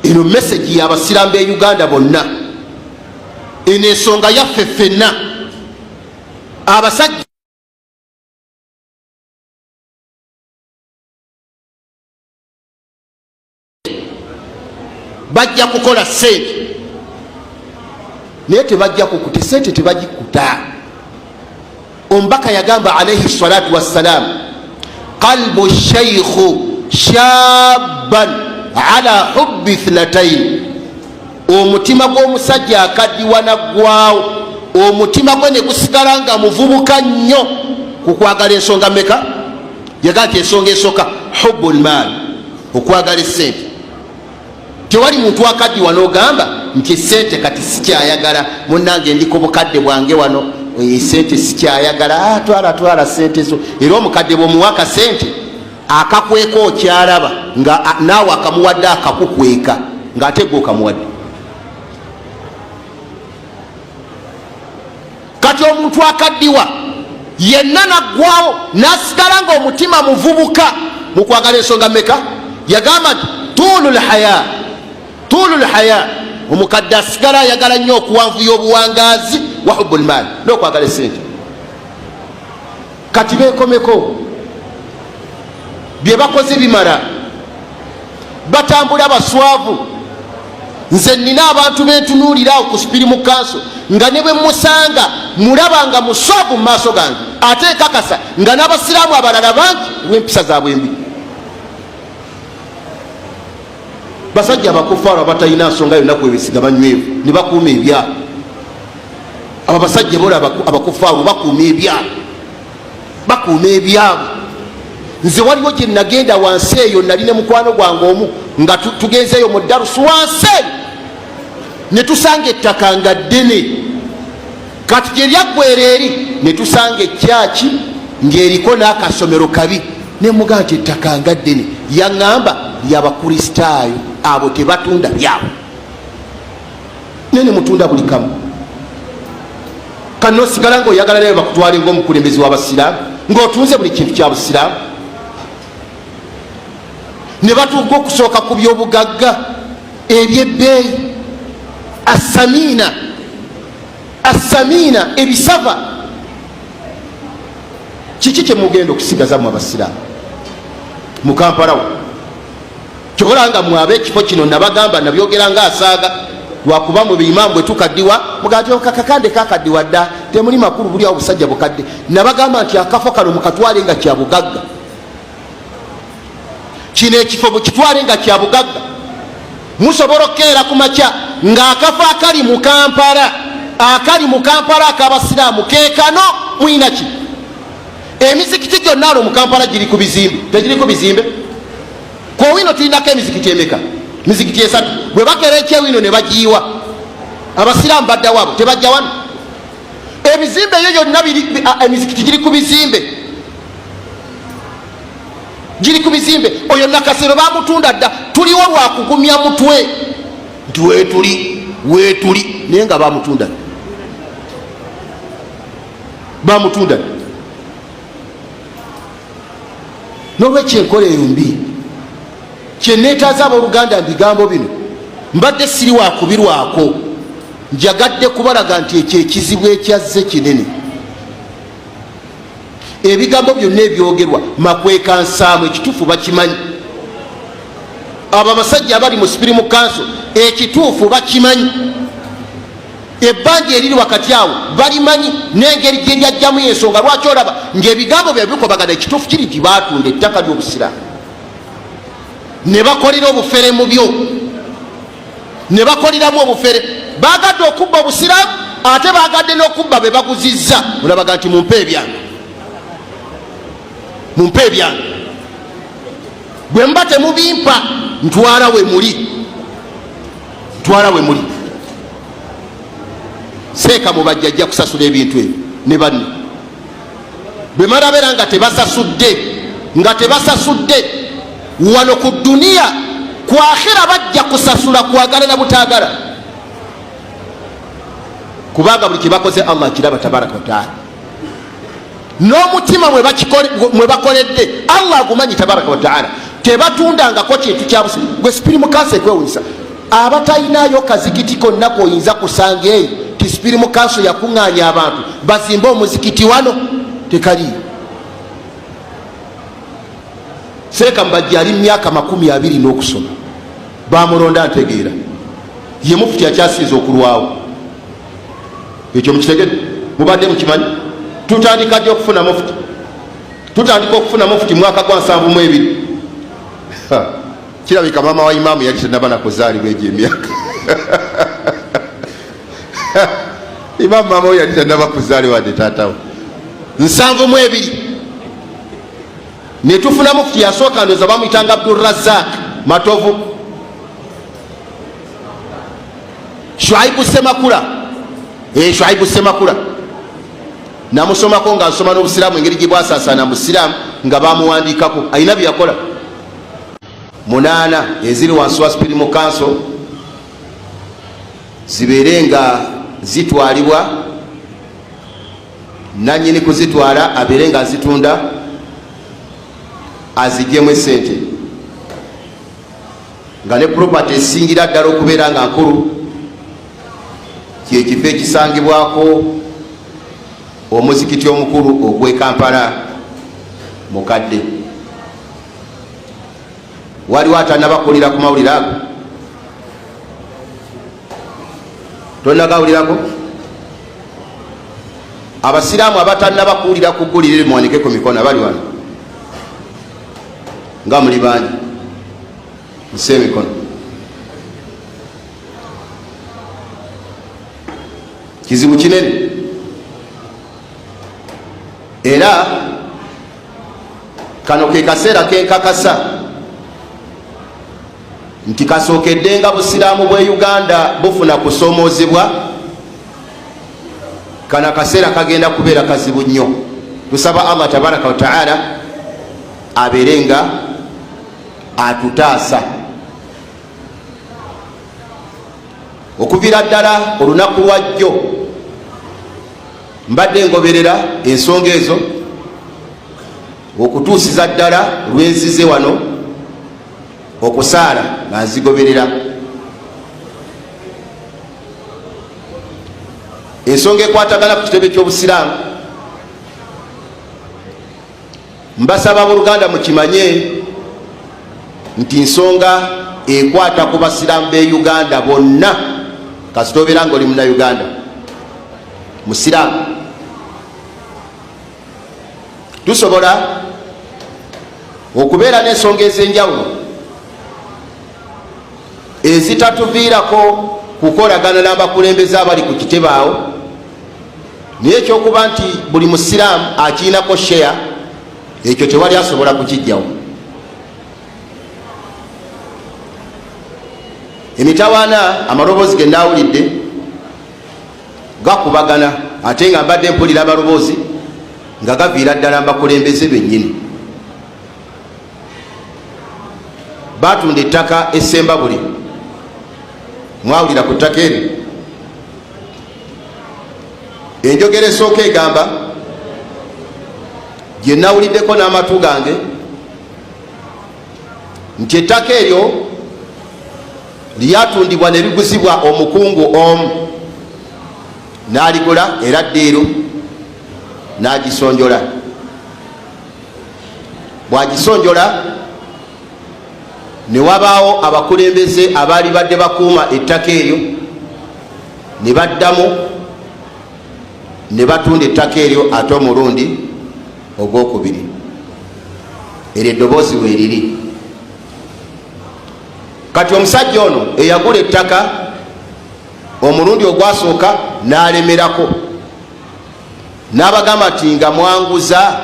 Eno message y'abasiraamu b'e Uganda bonna. Eno ensonga yaffe ffenna abasajja. Bajja kukola sente, naye tebajja kukuta sente, tebagikuta. Omubaka yagamba alaihi salatu wassalam, qalbu sheikhu shaban ala hubbi thnatain, omutima gw'omusajja akaddiwa naggwawo, omutima gwe ne gusigala nga muvubuka nnyo ku kwagala ensonga meka? Yagaa nti ensonga esooka, hubu lmaal, okwagala esente. Tewali muntu akaddiwa n'ogamba nti esente kati sikyayagala, munange ndi ku bukadde bwange wano, esente sikyayagala. Ah, twala twala sente zo. Era omukadde bwomuwa akasente akakweka, okyalaba nga naawe akamuwadde, akakukweka ng'ate gwe okamuwadde. Kati omuntu akaddiwa yenna naggwawo nasigala nga omutima muvubuka mu kwagala ensonga meka? Yagamba nti tulu lhaya, tulu lhaya. Omukadde asigala ayagala nnyo okuwanvuya obuwangaazi, wa hubu lmaali, n'okwagala esente. Kati beekomeko bye bakoze bimala, batambula baswavu. Nze nnina abantu bentunuulira awo ku sipirimu kanso nga ne bwe musanga mulaba nga muswavu mu maaso gange, ate nkakasa nga n'abasiraamu abalala bangi olw'empisa zaabwe embi. Basajja abakufaaro abatalina nsonga yonna kwebesiga banywevu ne bakuuma ebyabwe. Abo abasajja bola abakufaaro bakuuma ebyabwe, bakuuma ebyabwe. Nze waliwo gye nagenda wansi eyo, nali ne mukwano gwange omu nga tugenzeeyo mu darusu wansi eyo, ne tusanga ettaka nga ddene. Kati gye lyaggwera eri ne tusanga ekyaki ng'eriko n'akasomero kabi, ne mugaa nti ettaka nga ddene. Yaŋŋamba lyabakristaayo, abo tebatunda byabwe, naye ne mutunda buli kamu. Kanosigala ng'oyagala naye bakutwale ng'omukulembeze w'abasiraamu ng'otunze buli kintu kya busiraamu. Ne batuuka okusooka ku byobugagga ebyebbeeyi, asamiina asamiina, ebisava. Kiki kyemugenda okusigaza mu abasiraamu mu Kampalawo? Kyobola nga mwabe ekifo kino nabagamba, nabyogera nga asaaga, lwakuba mwe beimamu bwe tukaddiwa mugati okakakande kakaddiwa dda, temuli makulu, buli awo busajja bukadde. Nabagamba nti akafo kano mukatwale nga kyabugagga, kino ekifo mukitwale nga kyabugagga. Musobola okukeera ku makya ng'akafo akali mu Kampala, akali mu Kampala ak'abasiraamu kekano. Mulina ki? Emizikiti gyonna alo mu Kampala giri ku bizimbe, tegiri ku bizimbe? Kowino tulinako emizikiti emeka? Mizikiti esatu. Bwe bakera ekyewino ne bagiyiwa, abasiraamu baddawo, abo tebajja wano. Ebizimbe eyo yonna emizikiti giri ku bizimbe, giri ku bizimbe. Oyo Nakasero bamutunda dda. Tuliwo lwakugumya mutwe nti wetuli, wetuli, naye nga bamutunda, bamutunda. Nolwekyo enkola eyo mbi. Kyenetaaza abooluganda, mbigambo bino mbadde siri wakubirwako, njagadde kubalaga nti ekyo ekizibu ekyazze kinene. Ebigambo byonna ebyogerwa makweka nsaamu, ekituufu bakimanyi. Abo abasajja abali mu sipirimu kanso ekituufu bakimanyi, ebbanja eriri wakati awo balimanyi n'engeri gye lyajjamu. Ensonga lwaki olaba ng'ebigambo byabwe bikobagana, ekituufu kiri nti baatunda ettaka ly'obusiraamu ne bakolera obufere mu byo, ne bakoleramu obufere. Baagadde okubba obusiraamu, ate baagadde n'okubba be baguzizza. Olabaga nti mumpe ebyange, mumpe ebyange, bwe muba temubimpa ntwala we muli, ntwala we muli. Seeka Mubajja ajja kusasula ebintu ebyo ne banne. Bwe marabeera nga tebasasudde, nga tebasasudde wano ku duniya, ku akhira bajja kusasula, kwagala na butaagala, kubanga buli kyebakoze Allah akiraba tabaraka wataala. N'omutima mwe bakoledde Allah agumanyi tabaraka wataala. Tebatundangako kintu kyabusi. Gwe sipirimu kanso ekwewunyisa, abatalinayo kazikiti konna koyinza kusanga eyo ti sipirimu kanso yakuŋŋaanya abantu bazimbe omuzikiti wano, tekaliyo. Seeka Mubajja ali myaka 20 n'okusoma bamulonda, ntegeera ye mufuti akyasinza okulwawo. Ekyo mukitegedde? Mubadde mukimanyi? Tutandika ddi okufuna mufuti? Tutandika okufuna mufuti mwaka gwa 72. Kirabika maama wa imaamu yali tanaba nakuzaalibwa egyo emyaka. Imaamu maama we yali tanaba kuzaalibwa wadde taatawe. 72 netufuna mufuti yasooka, ndoza bamuyitanga Abdulrazak Matovu, Shuaibu Semakula. Shuaibu Semakula namusomako nga nsoma n'obusiraamu, engeri gye bwasaasaana mu busiraamu nga bamuwandiikako, alina bye yakola. 8 eziri wansi wa sipirimu kanso zibeere nga zitwalibwa nanyini kuzitwala, abeere nga azitunda azigyemu esente, nga ne property esingira ddala okubeera nga nkulu. Kyekifo ekisangibwako omuzikiti omukulu ogw'e Kampala mukadde. Waliwo atanaba kuwulira ku mawulire ago? Tonnagawulirako? Abasiraamu abatannaba kuwulira ku ggulire muwanike ku mikono. Abali wano nga muli bangi, nsi emikono. Kizibu kinene, era kano ke kaseera kenkakasa nti kasookedde nga busiraamu bwe Uganda bufuna kusomoozebwa. Kano akaseera kagenda kubeera kazibu nnyo. Tusaba Allah tabaraka wataala abeere nga atutaasa. Okuviira ddala olunaku lwajjo mbadde ngoberera ensonga ezo okutuusiza ddala lwenzize wano okusaala nga nzigoberera. Ensonga ekwatagana ku kitebe ky'obusiraamu, mbasaba abooluganda mukimanye nti nsonga ekwata ku basiraamu b'e Uganda bonna. Kasita obeera nga oli munauganda musiraamu, tusobola okubeera n'ensonga ez'enjawulo ezitatuviirako kukolagana n'abakulembeze abali ku kitebe awo, naye ekyokuba nti buli musiraamu akiinako sheya, ekyo tewali asobola kukijjawo. Emitawaana, amaloboozi ge naawulidde gakubagana, ate nga mbadde mpulira amaloboozi nga gaviira ddala mbakulembeze bennyini. Batunda ettaka esembabule, mwawulira ku ttaka eryo. Enjogera esooka egamba gye nawuliddeko n'amatu gange nti ettaka eryo lyatundibwa ne liguzibwa omukungu omu n'aligula, era ddiiru n'agisonjola. Bw'agisonjola ne wabaawo abakulembeze abaali badde bakuuma ettaka eryo ne baddamu ne batunda ettaka eryo ate omulundi ogwokubiri. Eryo eddoboozi weeriri. Kati omusajja ono eyagula ettaka omulundi ogwasooka n'alemerako n'abagamba nti nga mwanguza,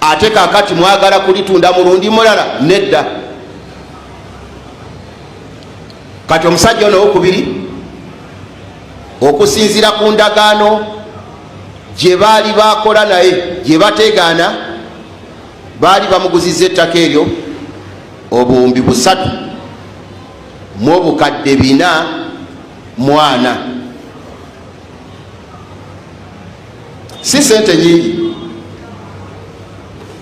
ate kakati mwagala kulitunda mulundi mulala? Nedda. Kati omusajja ono owokubiri, okusinziira ku ndagaano gye baali bakola naye gye bategaana, baali bamuguziza ettaka eryo 3440. Si sente nyingi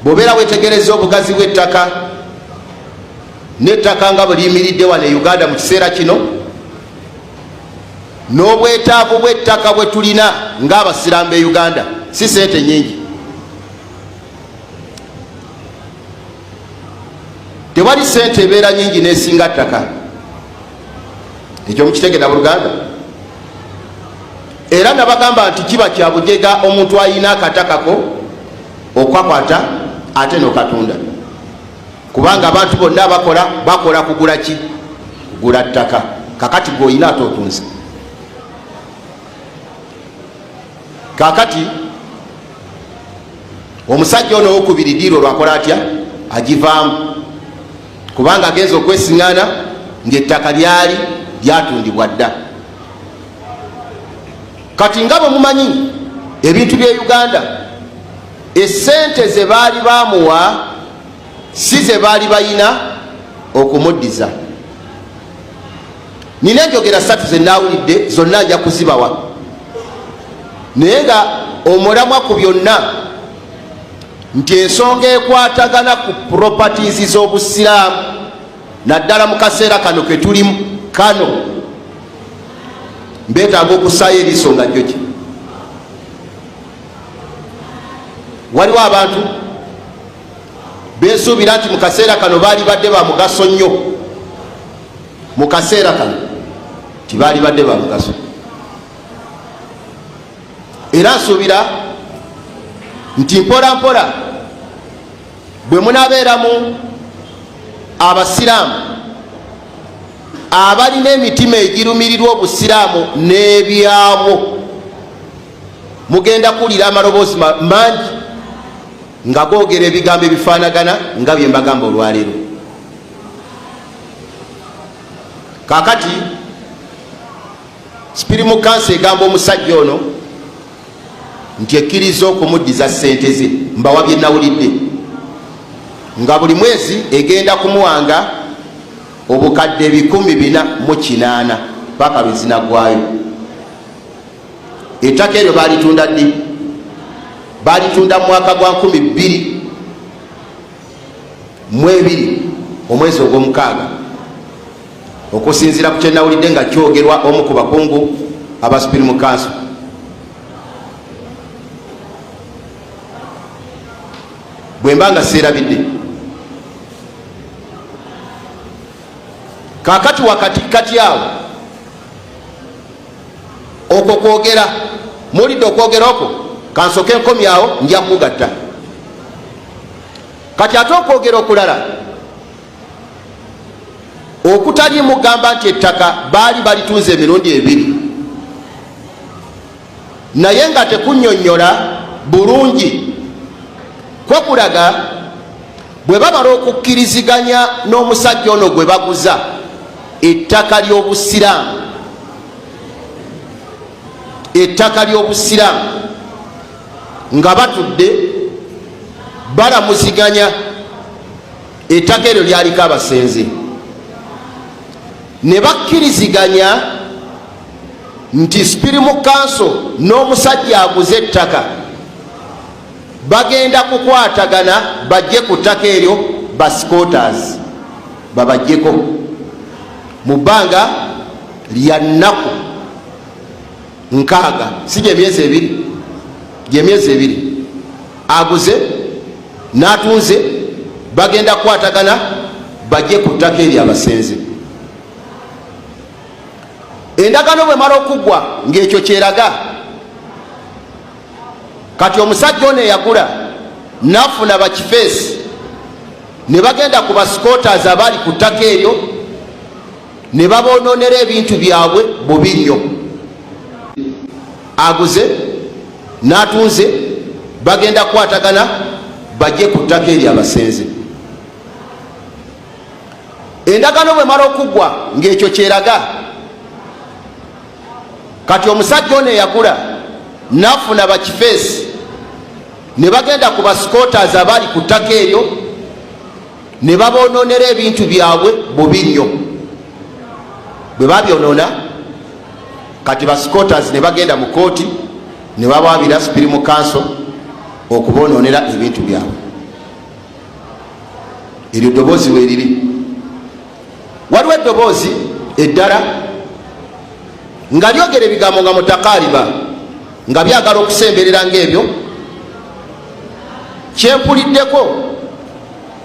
bw'obeera wetegereza obugazi bw'ettaka n'ettaka nga bwe liyimiridde wano e Uganda mu kiseera kino, n'obwetaavu bw'ettaka bwe tulina ng'abasiraamu b'e Uganda, si sente nyingi. Tewali sente ebeera nyingi n'esinga ttaka. Ekyo mukitegera buluganda. Era nabagamba nti kiba kya bujega omuntu ayina akatakako okukakwata ate nokatunda, kubanga abantu bonna abakola bakola kugula ki? Kugula ttaka. Kakati gweolina ate otunze. Kakati omusajja ono owokubiri diiro olwakola atya? Agivaamu, kubanga agenza okwesiŋana ngaettaka lyali lyatundibwa dda. Kati nga bwe mumanyi ebintu bye Uganda, esente ze baali bamuwa si ze baali bayina okumuddiza. Nina enjogera ssatu ze naawulidde, zonna nja kuzibawa, naye nga omulamwa ku byonna nti ensonga ekwatagana ku properties z'obusiraamu, naddala mu kaseera kano ke tulimu kano. Mbeetaaga okussaayo eriiso nga jjoki. Waliwo abantu bensuubira nti mu kaseera kano baali badde ba mugaso nnyo, mu kaseera kano tibaali badde ba mugaso, era nsuubira nti mpola mpola bwe munabeeramu abasiraamu abalina emitima egirumirirwa obusiraamu n'ebyabwo, mugenda kuwulira amaloboozi mangi nga googera ebigambo ebifaanagana nga bye mbagamba olwaleero. Kaakati Sipirimu Kanso egamba omusajja ono nti ekkiriza okumuddiza ssente ze. Mbawa bye nawulidde nga buli mwezi egenda kumuwanga obukadde 408 paka lwe zinaggwayo. Ettaka eryo baalitunda ddi? Baalitunda mu mwaka gwa 2020 omwezi ogw'omukaaga, okusinziira ku kyenawulidde nga kyogerwa omu ku bakungu aba Supreme Council. Bwe mba nga seerabidde. Kaakati wakati kati awo okwo kwogera muwulidde okwogera okwo, kansoke nkomyawo nja kugatta kati ate okwogera okulala okutali mugamba nti ettaka baali balitunze emirundi ebiri, naye nga tekunyonyola bulungi. Kwo kulaga bwe bamala okukkiriziganya n'omusajja ono gwe baguza ettaka ly'Obusiraamu, ettaka ly'Obusiraamu, nga batudde balamuziganya, ettaka eryo lyaliko abasenze, ne bakkiriziganya nti Sipirimu Kanso n'omusajja aguze ettaka bagenda kukwatagana bajje ku ttaka eryo bascooters babajjeko mu bbanga lya nnaku 60, si gyemyezi ebiri, gyemyezi ebiri. Aguze n'atunze bagenda kukwatagana bajje ku ttaka eryo abasenze. Endagaano bwemala okuggwa ng'ekyo kyeraga kati omusajja ono eyagula nafuna bakifeesi ne bagenda ku bascooters abaali ku ttaka eryo ne baboononera ebintu byabwe bubi nnyo. Aguze n'atunze bagenda kukwatagana bajje ku ttaka eryo abasenze. Endagaano bwemala okuggwa ng'ekyo kyeraga kati omusajja ono eyagula nafuna bakifeesi ne bagenda ku bascooters abaali ku ttaka eryo ne baboononera ebintu byabwe bubi nnyo. Bwe babyonoona kati bascooters ne bagenda mu kooti ne bawaabira Supreme Council okuboononera ebintu byabwe. Eryo ddoboozi weeriri. Waliwo eddoboozi eddala nga lyogera ebigambo nga mutakaariba, nga byagala okusemberera ng'ebyo kyempuliddeko.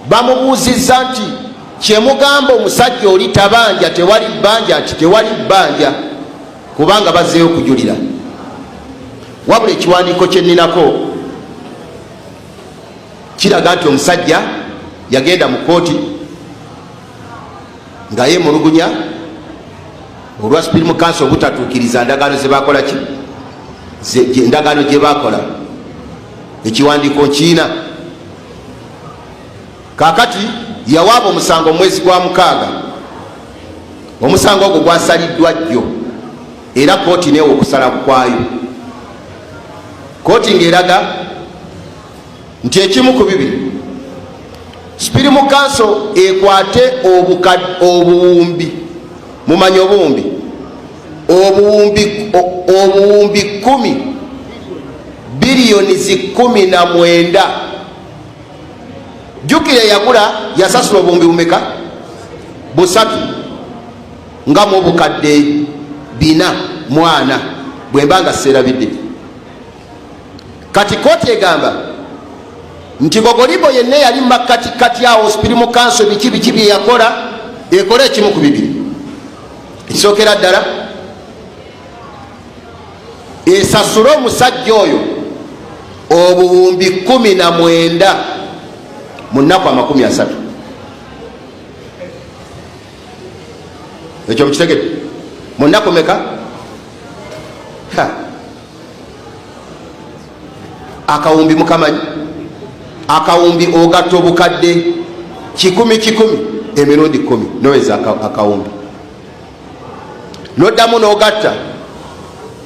Bamubuuzizza nti kyemugamba omusajja oli tabanja, tewali bbanja? Nti tewali bbanja kubanga bazzeeyo okujulira. Wabula ekiwandiiko kye nninako kiraga nti omusajja yagenda mu kkooti nga yeemulugunya olwa Supreme Council obutatuukiriza ndagaano ze bakola ki, endagaano gye bakola. Ekiwandiiko nkiina. Kaakati yawaaba omusango mu mwezi gwa mukaaga. Omusango ogwo gwasaliddwa jjo era kkooti neewa okusala kwayo. Kkooti ng'eraga nti ekimu ku bibiri, Supreme Council ekwate obuwumbi, mumanyi obuwumbi, obuwumbi 10, biliyoni zi 19. Jjukira eyagula yasasula obuwumbi bumeka? 3 nga mu obukadde 4. Mwana bwe mba nga seerabidde. Kati kooti egamba nti Gogolibo yenna eyali mu makkatikkati awo sipirimu kanso biki biki bye yakola, ekole ekimu ku bibiri. Ekisookera ddala, esasule omusajja oyo obuwumbi 19 mu nnaku 30. Ekyo mukitegedde? Mu nnaku meka? Akawumbi mukamanyi? Akawumbi ogatta obukadde kikumi kikumi emirundi 10 noweza akawumbi, noddamu nogatta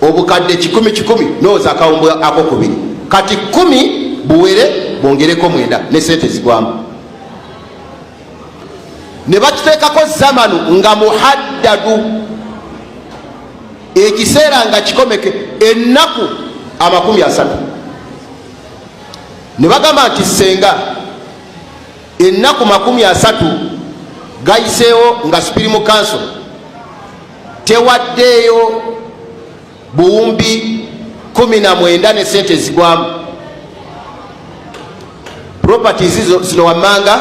obukadde kikumi kikumi noweza akawumbi akokubiri. Kati 10 buwere bwongereko 9 ne sente zigwamu. Ne bakiteekako zamanu nga muhaddadu, ekiseera nga kikomeke, ennaku 30. Ne bagamba nti senga ennaku 30 gayiseewo nga Supreme Council tewaddeeyo buwumbi 19 ne sente ezigwamu, properties zino wammanga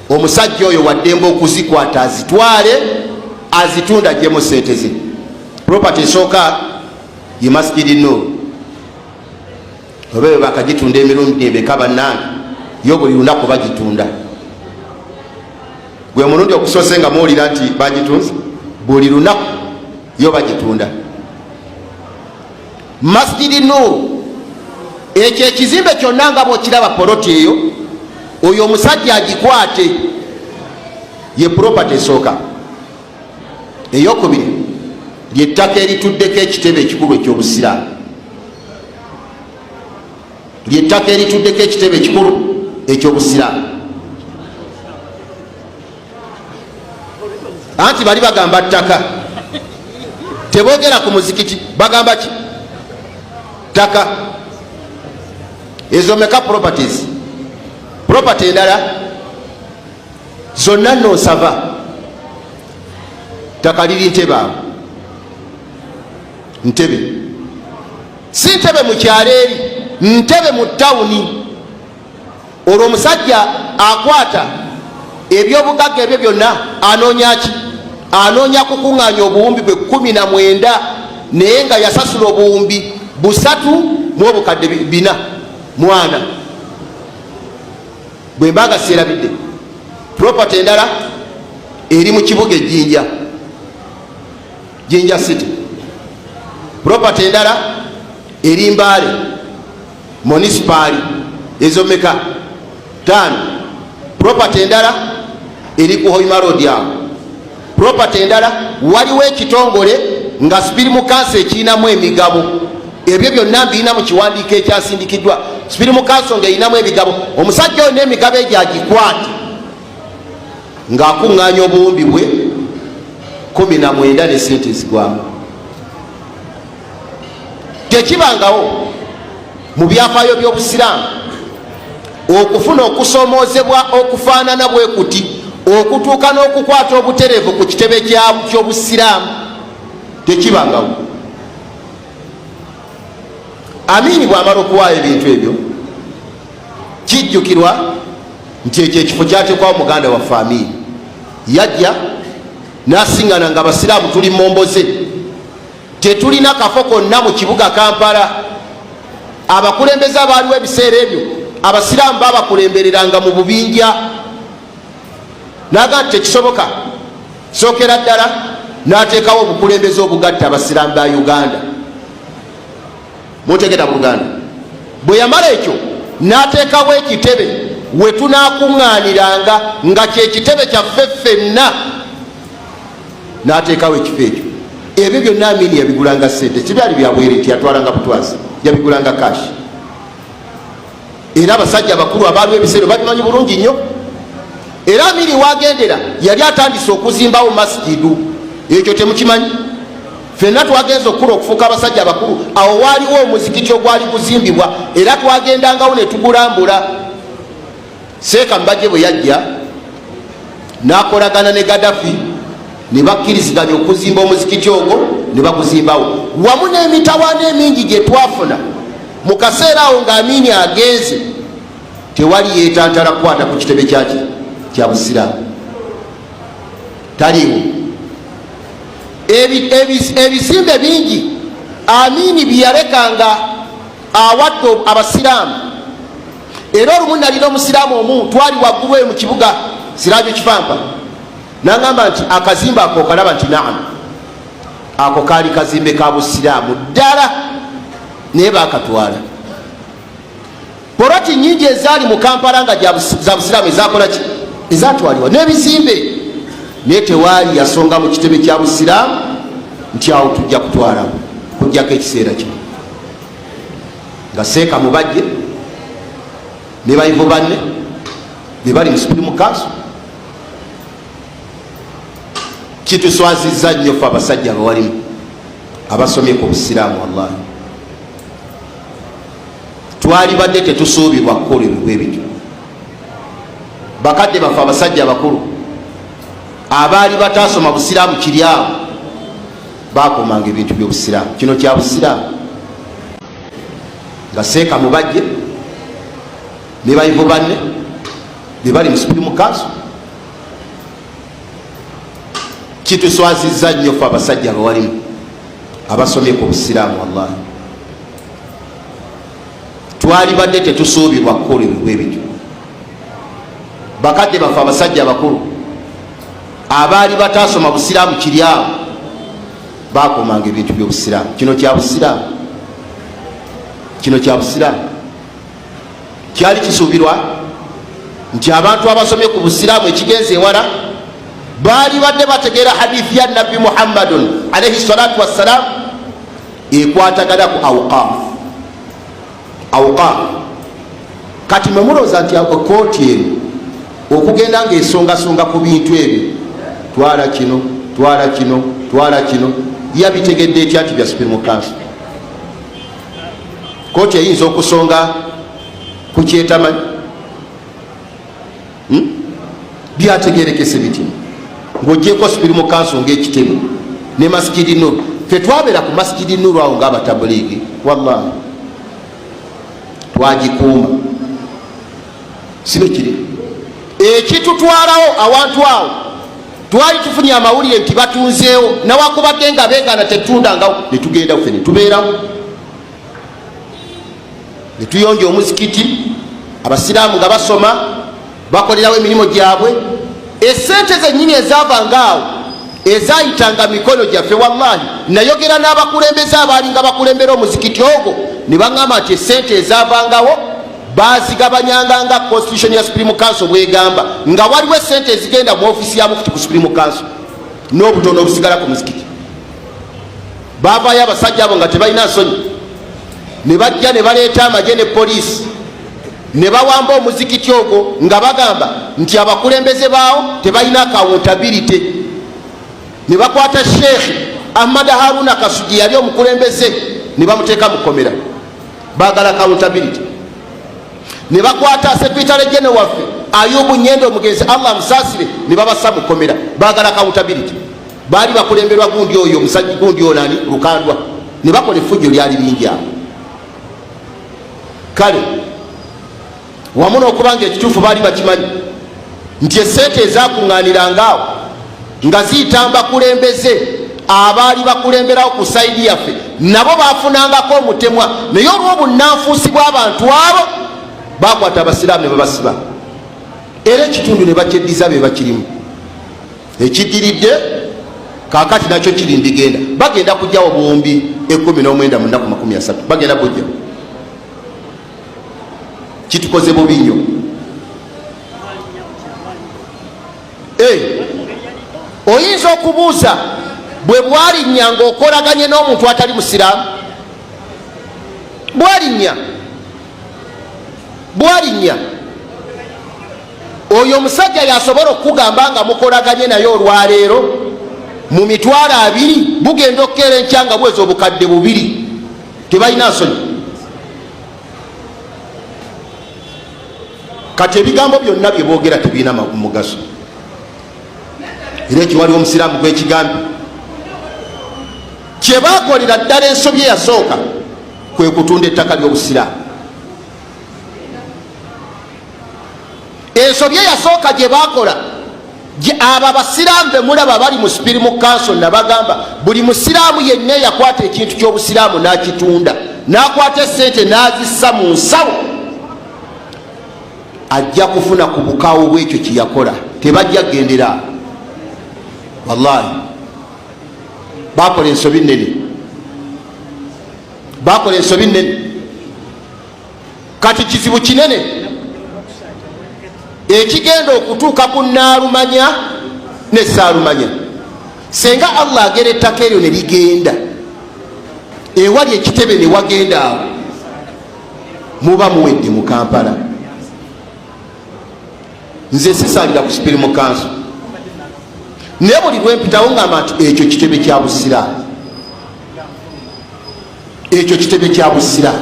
omusajja oyo waddembe okuzikwata azitwale azitunda aggyemu sente ze. Property esooka ye Masjidi Nur, oba eyo bakagitunda emirundi emeka bannange? Yo buli lunaku bagitunda. Gwe mulundi okusoose nga muwulira nti bagitunze, buli lunaku yo bagitunda. Masjidi Nur, ekyo ekizimbe kyonna nga bwokiraba, poloti eyo, oyo omusajja agikwate, ye property esooka. Eyokubiri lyettaka erituddeko ekitebe ekikulu ekyobusiraamu, lyettaka erituddeko ekitebe ekikulu ekyobusiraamu. Anti bali bagamba ttaka, tebogera ku muzikiti, bagamba ki? Ttaka. Ezo meka properties? Property endala zonna nosava ttaka liri Ntebe awo. Ntebe si Ntebe mu kyalo, eri Ntebe mu tawuni. Olwo omusajja akwata ebyobugagga ebyo byonna anoonya ki? Anoonya kukuŋŋaanya obuwumbi bwe 19, naye nga yasasula obuwumbi 3 mu obukadde 440, bwe mba nga seerabidde. Property endala eri mu kibuga ejjinja, Jinja City. Property endala eri Mbaale munisipaali. Ezo meka? Taano. Property endala eri ku Hoima Road awo. Property endala, waliwo ekitongole nga Supreme Council ekirinamu emigabo. Ebyo byonna mbirina mu kiwandiiko ekyasindikiddwa Supreme Council ng'erinamu ebigabo. Omusajja oyo n'emigabo egyo agikwate ng'akuŋŋaanya obuwumbi bwe 19 ne sente ezigwamu. Tekibangawo mu byafaayo by'obusiraamu okufuna okusoomoozebwa okufaanana bwe kuti, okutuuka n'okukwata obutereevu ku kitebe ky'obusiraamu. Tekibangawo. Amiini bw'amala okuwaayo ebintu ebyo, kijjukirwa nti ekyo ekifo kyatekwawo muganda waffe Amiini. Yajja n'asiŋŋana nga abasiraamu tuli momboze, tetulina kafo konna mu kibuga Kampala. Abakulembeze abaaliwo ebiseera ebyo, abasiraamu babakulembereranga mu bubinja. Naga nti tekisoboka. Sookera ddala n'ateekawo obukulembeze obugatta abasiraamu ba Uganda. Mutegera buluganda? Bwe yamala ekyo n'ateekawo ekitebe we tunaakuŋŋaaniranga nga kyekitebe kyaffe ffenna, n'ateekawo ekifo ekyo. Ebyo byonna Amini yabigulanga ssente, sibyali byabwere nti yatwalanga butwazi, yabigulanga kashi. Era abasajja abakulu abaaliwo ebiseera babimanyi bulungi nnyo. Era Amini wagendera yali atandise okuzimbawo masijidu. Ekyo temukimanyi? Fenna twagenza okukula okufuuka abasajja abakulu, awo waaliwo omuzikiti ogwali guzimbibwa, era twagendangawo ne tugulambula. Seeka Mbaje bwe yajja n'akolagana ne Gadafi Ne bakkiriziganya okuzimba omuzikiti ogwo, ne baguzimbawo, wamu n'emitawaana emingi gye twafuna mu kaseera awo nga Amiini agenze. Tewali yeetantala kukwata ku kitebe kyaki kya Busiraamu, taliiwo. Ebizimbe bingi Amiini byeyalekanga awadde abasiraamu. Era olumu nalina omusiraamu omu, twali waggulu eyo mu kibuga Sirajo Kifampa, nagamba nti, "Akazimbe ako okalaba?" Nti, "Naam." Ako kaali kazimbe ka busiraamu ddala, naye bakatwala. Poloti nyingi ezaali mu Kampala nga za busiraamu ezakolaki, ezatwalibwa n'ebizimbe, naye tewaali yasonga mu kitebe kya busiraamu nti awo tujja kutwalawo, kujjako ekiseera kino nga Seeka Mubajje ne bayivu banne be bali mu Supreme Council. Kituswazizza nnyo fe abasajja abawalimu abasomye ku busiraamu. Wallahi, twalibadde tetusuubirwa kukola ebyo bwe bityo. Bakadde baffe, abasajja abakulu abaali batasoma busiraamu kiri awo, bakomanga ebintu byobusiraamu. Kino kya busiraamu nga Seeka Mubajje ne bayivu banne be bali mu Supreme Council. Kituswazizza nnyo fe abasajja abawalimu abasomye ku busiraamu. Wallahi, twalibadde tetusuubirwa kukola ebyo bwe bityo. Bakadde baffe, abasajja abakulu abaali batasoma busiraamu kiri awo, bakomanga ebintu byobusiraamu. Kino kya busiraamu, kino kya busiraamu. Kyali kisuubirwa nti abantu abasomye ku busiraamu ekigenza ewala baali badde bategeera hadithi ya Nabbi Muhammadun alaihi salatu wassalam ekwatagana ku awqaf. Awqaf, kati mwe mulowooza nti kooti eno okugenda nga esongasonga ku bintu ebyo, twala kino, twala kino, twala kino, yabitegedde etya nti bya Supreme Council? Kooti eyinza okusonga ku kyetamanyi? Byategerekese bitya ng'ogyeko Supreme Council ng'ekitebe ne Masjidi Nuru? Fe twabeera ku Masjidi Nuru awo ng'abatabuliigi, wallahi twagikuuma. Sibe kiri ekitutwalawo awantu awo, twali tufunye amawulire nti batunzeewo, nawakubadde nga begaana tetundangawo, netugenda ffe netubeerawo, netuyonja omuzikiti, abasiraamu nga basoma, bakolerawo emirimu gyabwe. Esente zenyini ezavanga awo ezayitanga mikono gyaffe, wallahi nayogera n'abakulembeze abaalinga bakulembera omuzikiti ogwo, ne baŋŋamba nti esente ezavangawo bazigabanyanga nga constitution ya Supreme Council bwegamba, nga waliwo esente ezigenda mu ofisi ya mufuti ku Supreme Council n'obutono obusigala ku muzikiti. Bavaayo abasajja abo nga tebalina nsonyi, ne bajja ne baleeta amagye ne poliisi, ne bawamba omuzikiti ogwo nga bagamba nti abakulembeze baawo tebalina accountability. Ne bakwata Sheekh Ahmad Haruna Kasugi, yali omukulembeze, ne bamuteeka mu kkomera, baagala accountability. Ne bakwata secretary general waffe Ayubu Nyendo, omugenzi, Allah amusaasire, ne babassa mu kkomera, baagala accountability. Baali bakulemberwa gundi oyo omusajja gundi onani Lukandwa, ne bakola effujjo lyali lingi awo. Kale wamu n'okuba nga ekituufu baali bakimanyi nti esente ezakuŋŋaaniranga awo nga ziyita bakulembeze abaali bakulemberawo ku side yaffe, nabo bafunangako omutemwa, naye olw'obunnanfuusi bw'abantu abo bakwata abasiraamu ne babasiba, era ekitundu ne bakyeddiza be bakirimu. Ekiddiridde kakati nakyo kiri mbigenda, bagenda kujjawo 2019 mu nnaku 30, bagenda kujja. Kitukoze bubi nnyo. Eh, oyinza okubuuza bwe bwalinnya ng'okolaganye n'omuntu atali musiraamu, bwalinnya, bwalinnya. Oyo omusajja yasobola okukugamba nga mukolaganye naye olwaleero mu 20,000, bugenda okukeera enkya nga bweza 2000. Tebalina nsonyi. Kati ebigambo byonna bye boogera tebirina mugaso. Era ekyo waliwo omusiraamu gwekigambye kyebakolera ddala ensobi eyasooka kwe kutunda ettaka ly'obusiraamu. Ensobi eyasooka gye bakola, abo abasiraamu be mulaba bali mu sipirimu kanso, nabagamba buli musiraamu yenna eyakwata ekintu ky'obusiraamu n'akitunda, n'akwata esente n'azissa mu nsawo, ajja kufuna ku bukaawo bw'ekyo kye yakola. Tebajja kugendera. Wallahi bakola ensobi nnene, bakola ensobi nnene. Kati kizibu kinene ekigenda okutuuka ku naalumanya ne saalumanya. Senga Allah agera ettaka eryo ne ligenda ewali ekitebe ne wagenda awo, muba muwedde mu Kampala. Nze sisalira ku sipirimu kanso, naye buli lwempitawo ngamba nti ekyo kitebe kya busiraamu, ekyo kitebe kya busiraamu,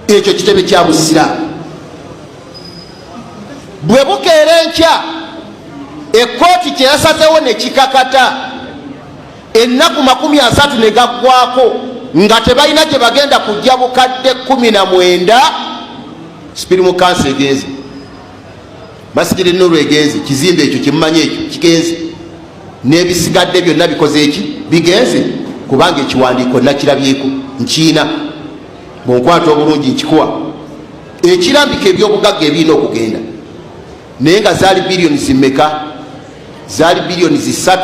ekyo kitebe kya busiraamu. Bwe bukeera enkya ekkooti kyeyasazewo ne kikakata ennaku 30 ne gaggwako nga tebalina gye bagenda kujja bukadde 19, sipirimu kanso egenze, Masigiri Nuru egenze, kizimbe ekyo kyemumanyi ekyo kigenze, n'ebisigadde byonna bikoze eki bigenze, kubanga ekiwandiiko nakirabyeko nkiina, bwonkwata obulungi nkikuwa ekirambika ebyobugagga ebirina okugenda. Naye nga zaali biliyoni zimmeka? Zaali biliyoni 3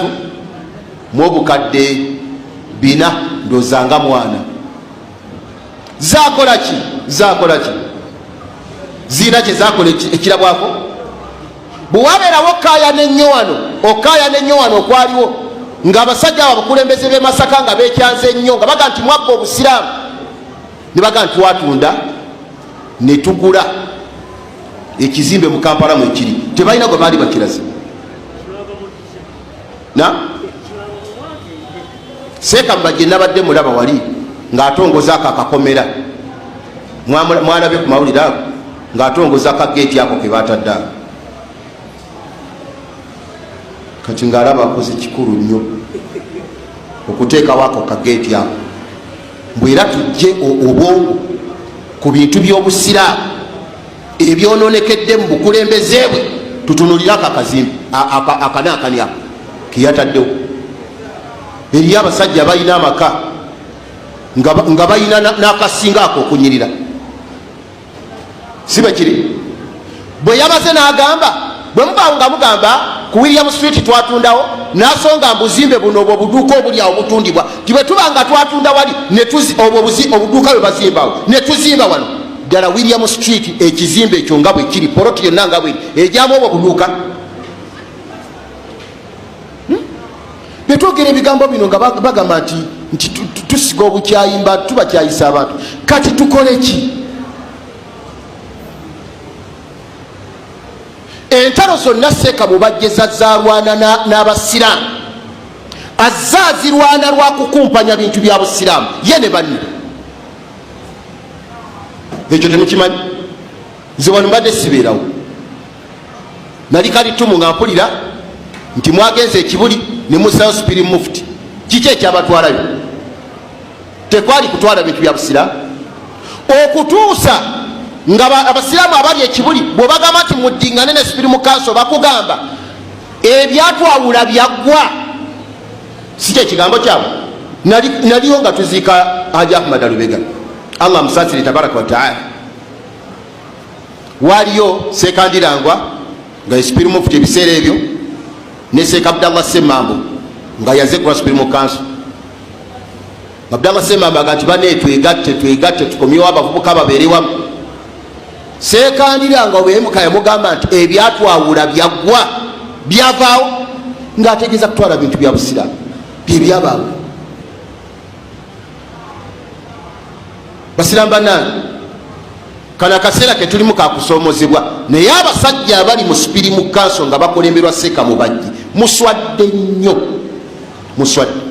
mu obukadde 4, ndowooza nga mwana. Zakola ki? Zakola ki? Ziina kye zakola ekirabwako. Bwe wabeerawo okkaayana ennyo wano, okkaayana ennyo wano okwaliwo ng'abasajja abo abakulembeze b'e Masaka nga beekyanze nnyo nga baga nti mwabba obusiraamu, ne baga nti twatunda ne tugula ekizimbe mu Kampala mwekiri, tebalina gwe baali bakiraze. Na Seeka Mubajje nabadde mulaba wali ng'atongoza ako akakomera, mwalabye ku mawulire ago ng'atongoza akageeti ako ke baatadde ago. Kati ng'alaba akoze kikulu nnyo okuteekawo ako kageeti ako, mbu era tujje obwongo ku bintu by'obusiraamu ebyononekedde mu bukulembeze bwe, tutunulire ako akazimbe akanaakani ako keyataddewo. Eriyo abasajja balina amaka nga balina n'akasinga ako okunyirira, si bwe kiri? Bwe yabaze n'agamba, bwe muba nga mugamba ku William Street twatundawo, n'asonga mbuzimbe buno obwo obuduuka obuli awo butundibwa, ti bwe tuba nga twatunda wali obwo obuduuka bwe bazimbawo ne tuzimba wano, ddala William Street ekizimbe ekyo nga bwe kiri, poloti yonna nga bweri ejamu obwo obuduuka. Betwogera ebigambo bino nga bagamba nti tusiga obukyayimba, tubakyayisa abantu. Kati tukole ki? Entalo zonna Seeka Mubajje zazalwana n'abasiraamu, azze azirwana lwa kukumpanya bintu bya busiraamu ye ne banne. Ekyo temukimanyi? Nze wano mbadde sibeerawo, nali kalitumu nga mpulira nti mwagenze ekibuli ne musayo supiri mufuti. Kiki ekyabatwalayo? Tekwali kutwala bintu bya busiraamu, okutuusa nga abasiraamu abali ekibuli bwebagamba nti muddingane ne supiri mu kanso, bakugamba ebyatwawula byaggwa. Si kyekigambo kyabwe? Naliyo nga tuziika Haji Ahmad Alubega, Allah amusaasire tabaraka wataala. Waliyo Sekandirangwa nga esipiri mufuti ebiseera ebyo, ne Seeka Abdallah Semambo nga yaze kuba supiri mu kanso. Abdallah Semambo aga nti bane twegatte, twegatte tukomyewo abavubuka babeere wamu. Sekandirangwa bwemuka yamugamba nti ebyatwawula byaggwa, byavaawo, ng'ategeeza kutwala bintu bya busiraamu byebyabaawo. Basiraamu bannange, kano akaseera ketulimu kakusoomozebwa, naye abasajja abali mu sipiri mu kanso nga bakulemberwa Seeka Mubajje, muswadde nnyo, muswadde.